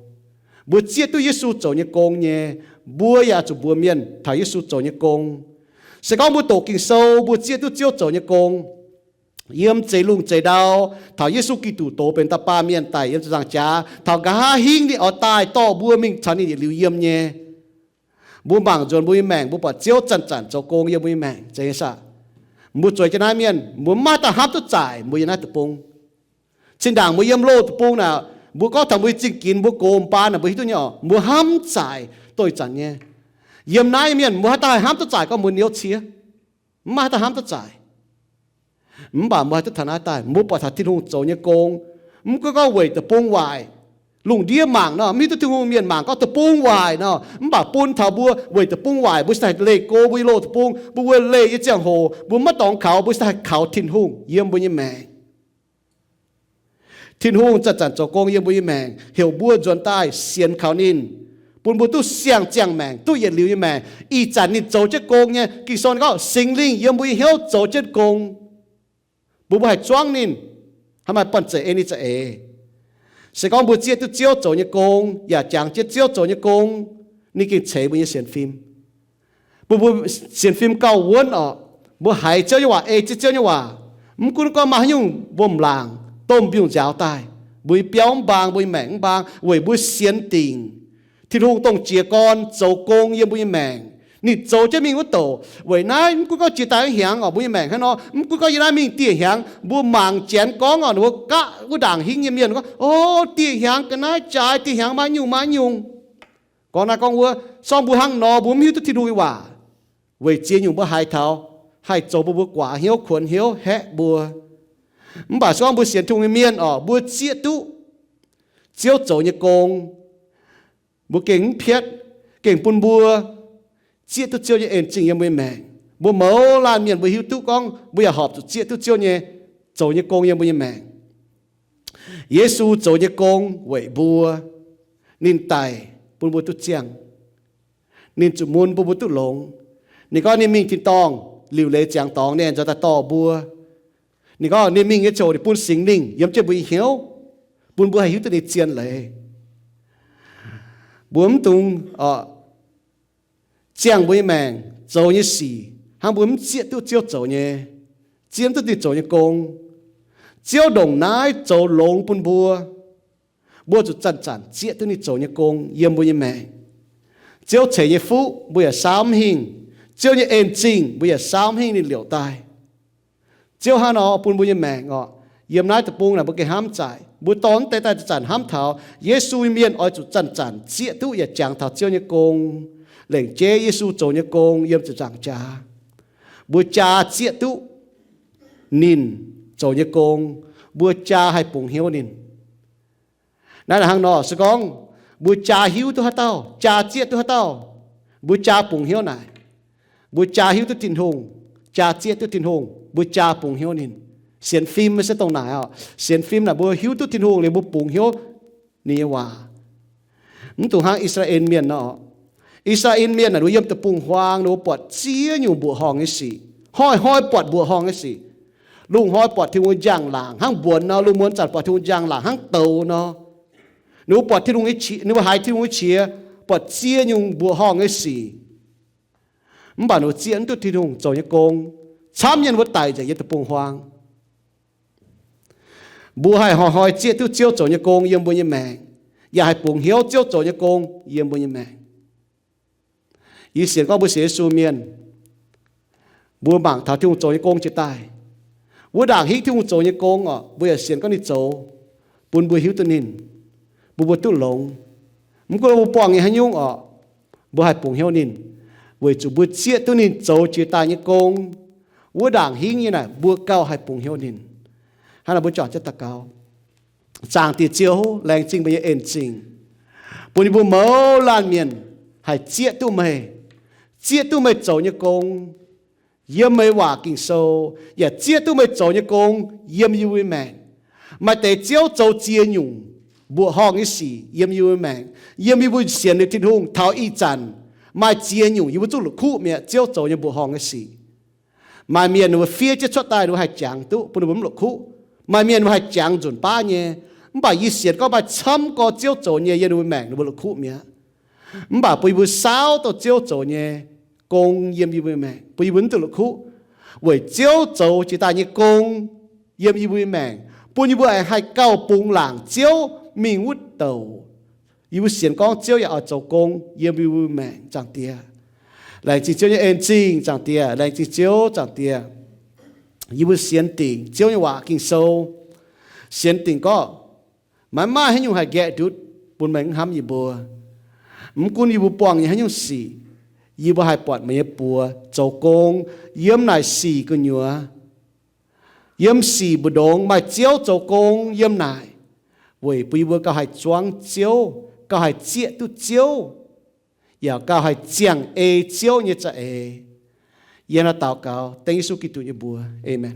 Mbuo zieqv duqv Yesu zoux nyei gong nyei, mbuo yaac zuqc mbuox mienh taux Yesu zoux nyei gong. Se gorngv mbuo doqc Ging-Sou, mbuo zieqv duqv Ziouv zoux nyei gong. Yiem zeix lungh zeix ndau, taux Yesu Giduc doz benx dauh baamh mienh daic yiem ziepc nzaangc jaax, taux nqa'haav hingv ninh oix daaih dorh mbuo mingh caux ninh yietc liuz yiem nyei. Mbuo mangc nzuonx mbuo nyei maengc, mbuo buatc Ziouv zanc-zanc zoux gong yiem mbuo nyei maengc, zeiz nyei saah? Mbuo zueiz jienv naaiv mienh, mbuo mv maaih dauh hnamv duqv zaaic mbuo yiem naaiv deic-bung. Zinh ndaangc mbuo yiem loz deic-bung naaic, mbuo gorngv taux mbuo nyei zingh ginx, mbuo gox mv baan naaic, mbuo hiuv duqv nyei orqc, mbuo hnamv zaaic doix zanc nyei. Yiem naaiv nyei mienh mbuo haaix dauh haih hnamv duqv zaaic gorngv mbuo niouv cie? Mv maaih haaix dauh hnamv duqv zaaic. Mv baac mbuo haih duqv taux naaiv daaih, mbuo buatc taux Tin-Hungh zoux nyei gong. Mv gunv gorngv weic deic-bung waaic, lungh ndiev mangc nor, mv hiuv duqv Tin-Hungh, mienh mangc gorngv deic-bung waaic nor, mv baac bun taux mbuo weic deic-bung waaic, mbuo se haih leih go mbuo nyei loz deic-bung, mbuo wuov leih nyei ziangh hoc, mbuo maiv dorngx kaux, mbuo se haih kaux Tin-Hungh yiem mbuo nyei maengc. Tin-Hungh zanc-zanc zoux gong yiem mbuo nyei maengc, heuc mbuo nzuonx daaih sienx kaux ninh, bun mbuo duqv siang-ziangh maengc, duqv yietc liuz nyei maengc. Ih zanc ninh zoux jienv gong nyei, Ging-Sou gorngv Singx Lingh yiem mbuo nyei hnyouv zoux jienv gong. Mbuo mbuo haih zuangv ninh, haih maaih banh zeic ei ninh za'eix. Se gorngv mbuo zieqv duqv Ziouv zoux nyei gong, yaac jangx jienv Ziouv zoux nyei gong, ninh gengh ceix mbuo nyei sienx fim. Bun mbuo sienx fim gauh wuonv orqc. Mbuo haiz Ziouv nyei waac, ei jienv Ziouv nyei waac. Mv gunv gorngv maaih haaix nyungc wuom-laangc domh mbiungc nziaaux daaih, mbuo nyei biauv mv mbaang, mbuo nyei maengc mv mbaang, weic mbuo sienx dingc Tin-Hungh dongh jiez gorn zoux gong yiem mbuo nyei maengc. Ninh zoux jienv mingh wuov douc. Weic naaiv mv gunv gorngv jiex daaih hnyangx orqc, mbuo nyei maengc hnangv nor, mv gunv gorngv yie naaiv mingh dieh hnyangx, mbuo mangc Janx gorngv orqc, ninh mbuo gapv wuov ndaangc hingv nyei mienh gorngv, O, dieh hnyangx ga'naaiv jaaix, dieh hnyangx maaih nyungc maaih nyungc. Gorngv naaiv gorngv wuov, sorng mbuo hnangv nor, mbuo mv hiuv duqv Tin-Hungh nyei waac. Weic ziex nyungc mbuo haiz taux, haih zoux bun mbuo guaax hnyouv, kuonx hnyouv, haeqv mbuo. Mv baac se gorngv mbuo sienx Tin-Hungh nyei mienh orqc, mbuo zieqv duqv Ziouv zoux nyei gong, mbuo gengh mv piatv, gengh bun mbuo zieqv duqv Ziouv nyei en-zingh yiem mbuo nyei maengc. Mbuo mouz laanh mienh mbuo hiuv duqv gorngv mbuo yaac horpc zuqc zieqv duqv Ziouv nyei, zoux nyei gong yiem mbuo nyei maengc. Yesu zoux nyei gong weic mbuo. Ninh daic bun mbuo duqv ziangh. Ninh zuqc mun bun mbuo duqv longx. Ninh gorngv ninh mingh tin-dorngh liuc leiz ziangx dorngx, ninh aengx nzuonx daaih dorh mbuo. Ninh gorngv ninh mingh nyei ziangh hoc ninh bun Singx Lingh yiem jienv mbuo nyei hnyouv, bun mbuo haih hiuv duqv ninh nyei zien leiz. Mbuo mv dungx ziangh mbuo nyei maengc zoux nyei sic hnangv mbuo mv zieqv duqv Ziouv zoux nyei, zieqv mv duqv ninh zoux nyei gong. Ziouv ndongc naaiv zoux longx bun mbuo, mbuo zuqc zanc-zanc zieqv duqv ninh zoux nyei gong yiem mbuo nyei maengc. Ziouv ceix nyei fuqv mbuo yaac saauv mv hingh. Ziouv nyei en zingh mbuo yaac saauv mv hingh ninh liouc daaih. Ziouv hnangv nor bun mbuo nyei maengc orqc. Yiem naaiv deic-bung naaic mbuo gengh hnamv zaaic, mbuo dorh mv deix daaih zanc-zanc hnamv taux Yesu mienh oix zuqc zanc-zanc zieqv duqv yaac jangx taux Ziouv nyei gong, lengc jeiv Yesu zoux nyei gong yiem ziepc nzaangc jaax. Mbuo jaa zieqv duqv ninh zoux nyei gong, mbuo jaa haih bungx hnyouv ninh. Naaiv hnangv nor se gorngv mbuo jaa hiuv duqv haaix dauh, jaa zieqv duqv haaix dauh, mbuo jaa bungx hnyouv naaic. Mbuo jaa hiuv duqv Tin-Hungh, jaa zieqv duqv Tin-Hungh, mbuo jaa bungx hnyouv ninh. Sienx fim se dongh naaic oc. Sienx fim naaic mbuo hiuv duqv Tin-Hungh liuz mbuo bungx hnyouv ninh nyei waac. Mv dungx hnangv I^saa^laa^en Mienh nor. I^saa^laa^en Mienh naaic ninh yiem deic-bung-huaang ninh mbuo buatc ziex nyungc mbuoqc horngh nyei sic, hnoi-hnoi buatc mbuoqc horngh nyei sic. Lungh hnoi buatc Tin-Hungh njang-laangc hnangv mbuonx nor, lungh muonz zanc buatc Tin-Hungh njang-laangc hnangv douz nor. Ninh mbuo buatc Tin-Hungh nyei qiex, ninh mbuo haiz Tin-Hungh nyei qiex, buatc ziex nyungc mbuoqc horngh nyei sic. Mv baac ninh mbuo zieqv mv duqv Tin-Hungh zoux nyei gong, camv nyei ninh mbuo daic nzengc yiem deic-bung-huaang. Mbuo haih hnoi-hnoi zieqv duqv Ziouv zoux nyei gong yiem mbuo nyei maengc, yaac haih bungx hnyouv Ziouv zoux nyei gong yiem mbuo nyei maengc. Yie sienx gorngv mbuo sienx Yesu mienh, mbuo mangc taux Tin-Hungh zoux nyei gong jiex daaih, wuov ndaangc hingv Tin-Hungh zoux nyei gong orqc, mbuo yaac sienx gorngv ninh zoux bun mbuo hiuv duqv ninh, bun mbuo duqv longx. Mv gunv mbuo buangh nyei haaix nyungc orqc, mbuo haih bungx hnyouv ninh, weic zuqc mbuo zieqv duqv ninh zoux jiex daaih nyei gong. Wuov ndaangc hingv nyei naaic mbuo gauh haih bungx hnyouv ninh. Hnangv naaic mbuo juangc jienv daux gaux. Zaangc Diex Ziouv, laengz zingh meih nyei en zingh, bun yie mbuo mouz laanh mienh haih zieqv duqv meih, zieqv duqv meih zoux nyei gong yiem meih waac Ging-Sou, yaac zieqv duqv meih zoux nyei gong yiem yie mbuo maengc. Maaih deix Ziouv zoux ziex nyungc mbuoqc horngh nyei sic yiem yie mbuo maengc, yiem yie mbuo sienx liuz Tin-Hungh taux ih zanc, maaih ziex nyungc yie mbuo zungv la'kuqv mi'aqv Ziouv zoux nyei mbuoqc horngh nyei sic. Maaih mienh ninh mbuo fiev jienv cuotv daaih ninh mbuo haih jangx duqv bun ninh mbuo mv la'kuqv. Maaih mienh ninh mbuo haih jangx nzunc baav nyei. Mv baac yie sienx gorngv maaih camv gorx Ziouv zoux nyei yiem ninh mbuo maengc ninh mbuo la'kuqv mi'aqv. Mv baac bun yie mbuo saauv douh Ziouv zoux nyei gong yiem yie mbuo maengc, bun yie mbuo mv duqv la'kuqv. Weic Ziouv zoux jiex daaih nyei gong yiem yie mbuo maengc, bun yie mbuo aengx haih gauh bungx laangc Ziouv mingh wuov douc. Yie mbuo sienx gorngv Ziouv yaac oix zoux gong yiem yie mbuo maengc, Zaangc Diex. Laengz zingh Ziouv nyei en zingh, Zaangc Diex. Laengz zingh Ziouv, Zaangc Diex. Yie mbuo sienx dingc Ziouv nyei waac Ging-Sou, sienx dingc gorngv maiv maaih haaix nyungc haih nqaeqv ndutv bun meih mv hnamv yie mbuo. Mv gunv yie mbuo buangh nyei haaix nyungc sic, yie mbuo haih buatc meih nyei buoz zoux gong yiem naaic sic gu'nyuoz. Yiem sic mbu'ndongx maaih Ziouv zoux gong yiem naaic, weic bun yie mbuo gauh haih zuangv Ziouv, gauh haih zieqv duqv Ziouv, yaac gauh haih ziangh ei Ziouv nyei za'eix. Yie hnangv naaiv daux gaux dengv Yesu Giduc nyei mbuox. Aamen.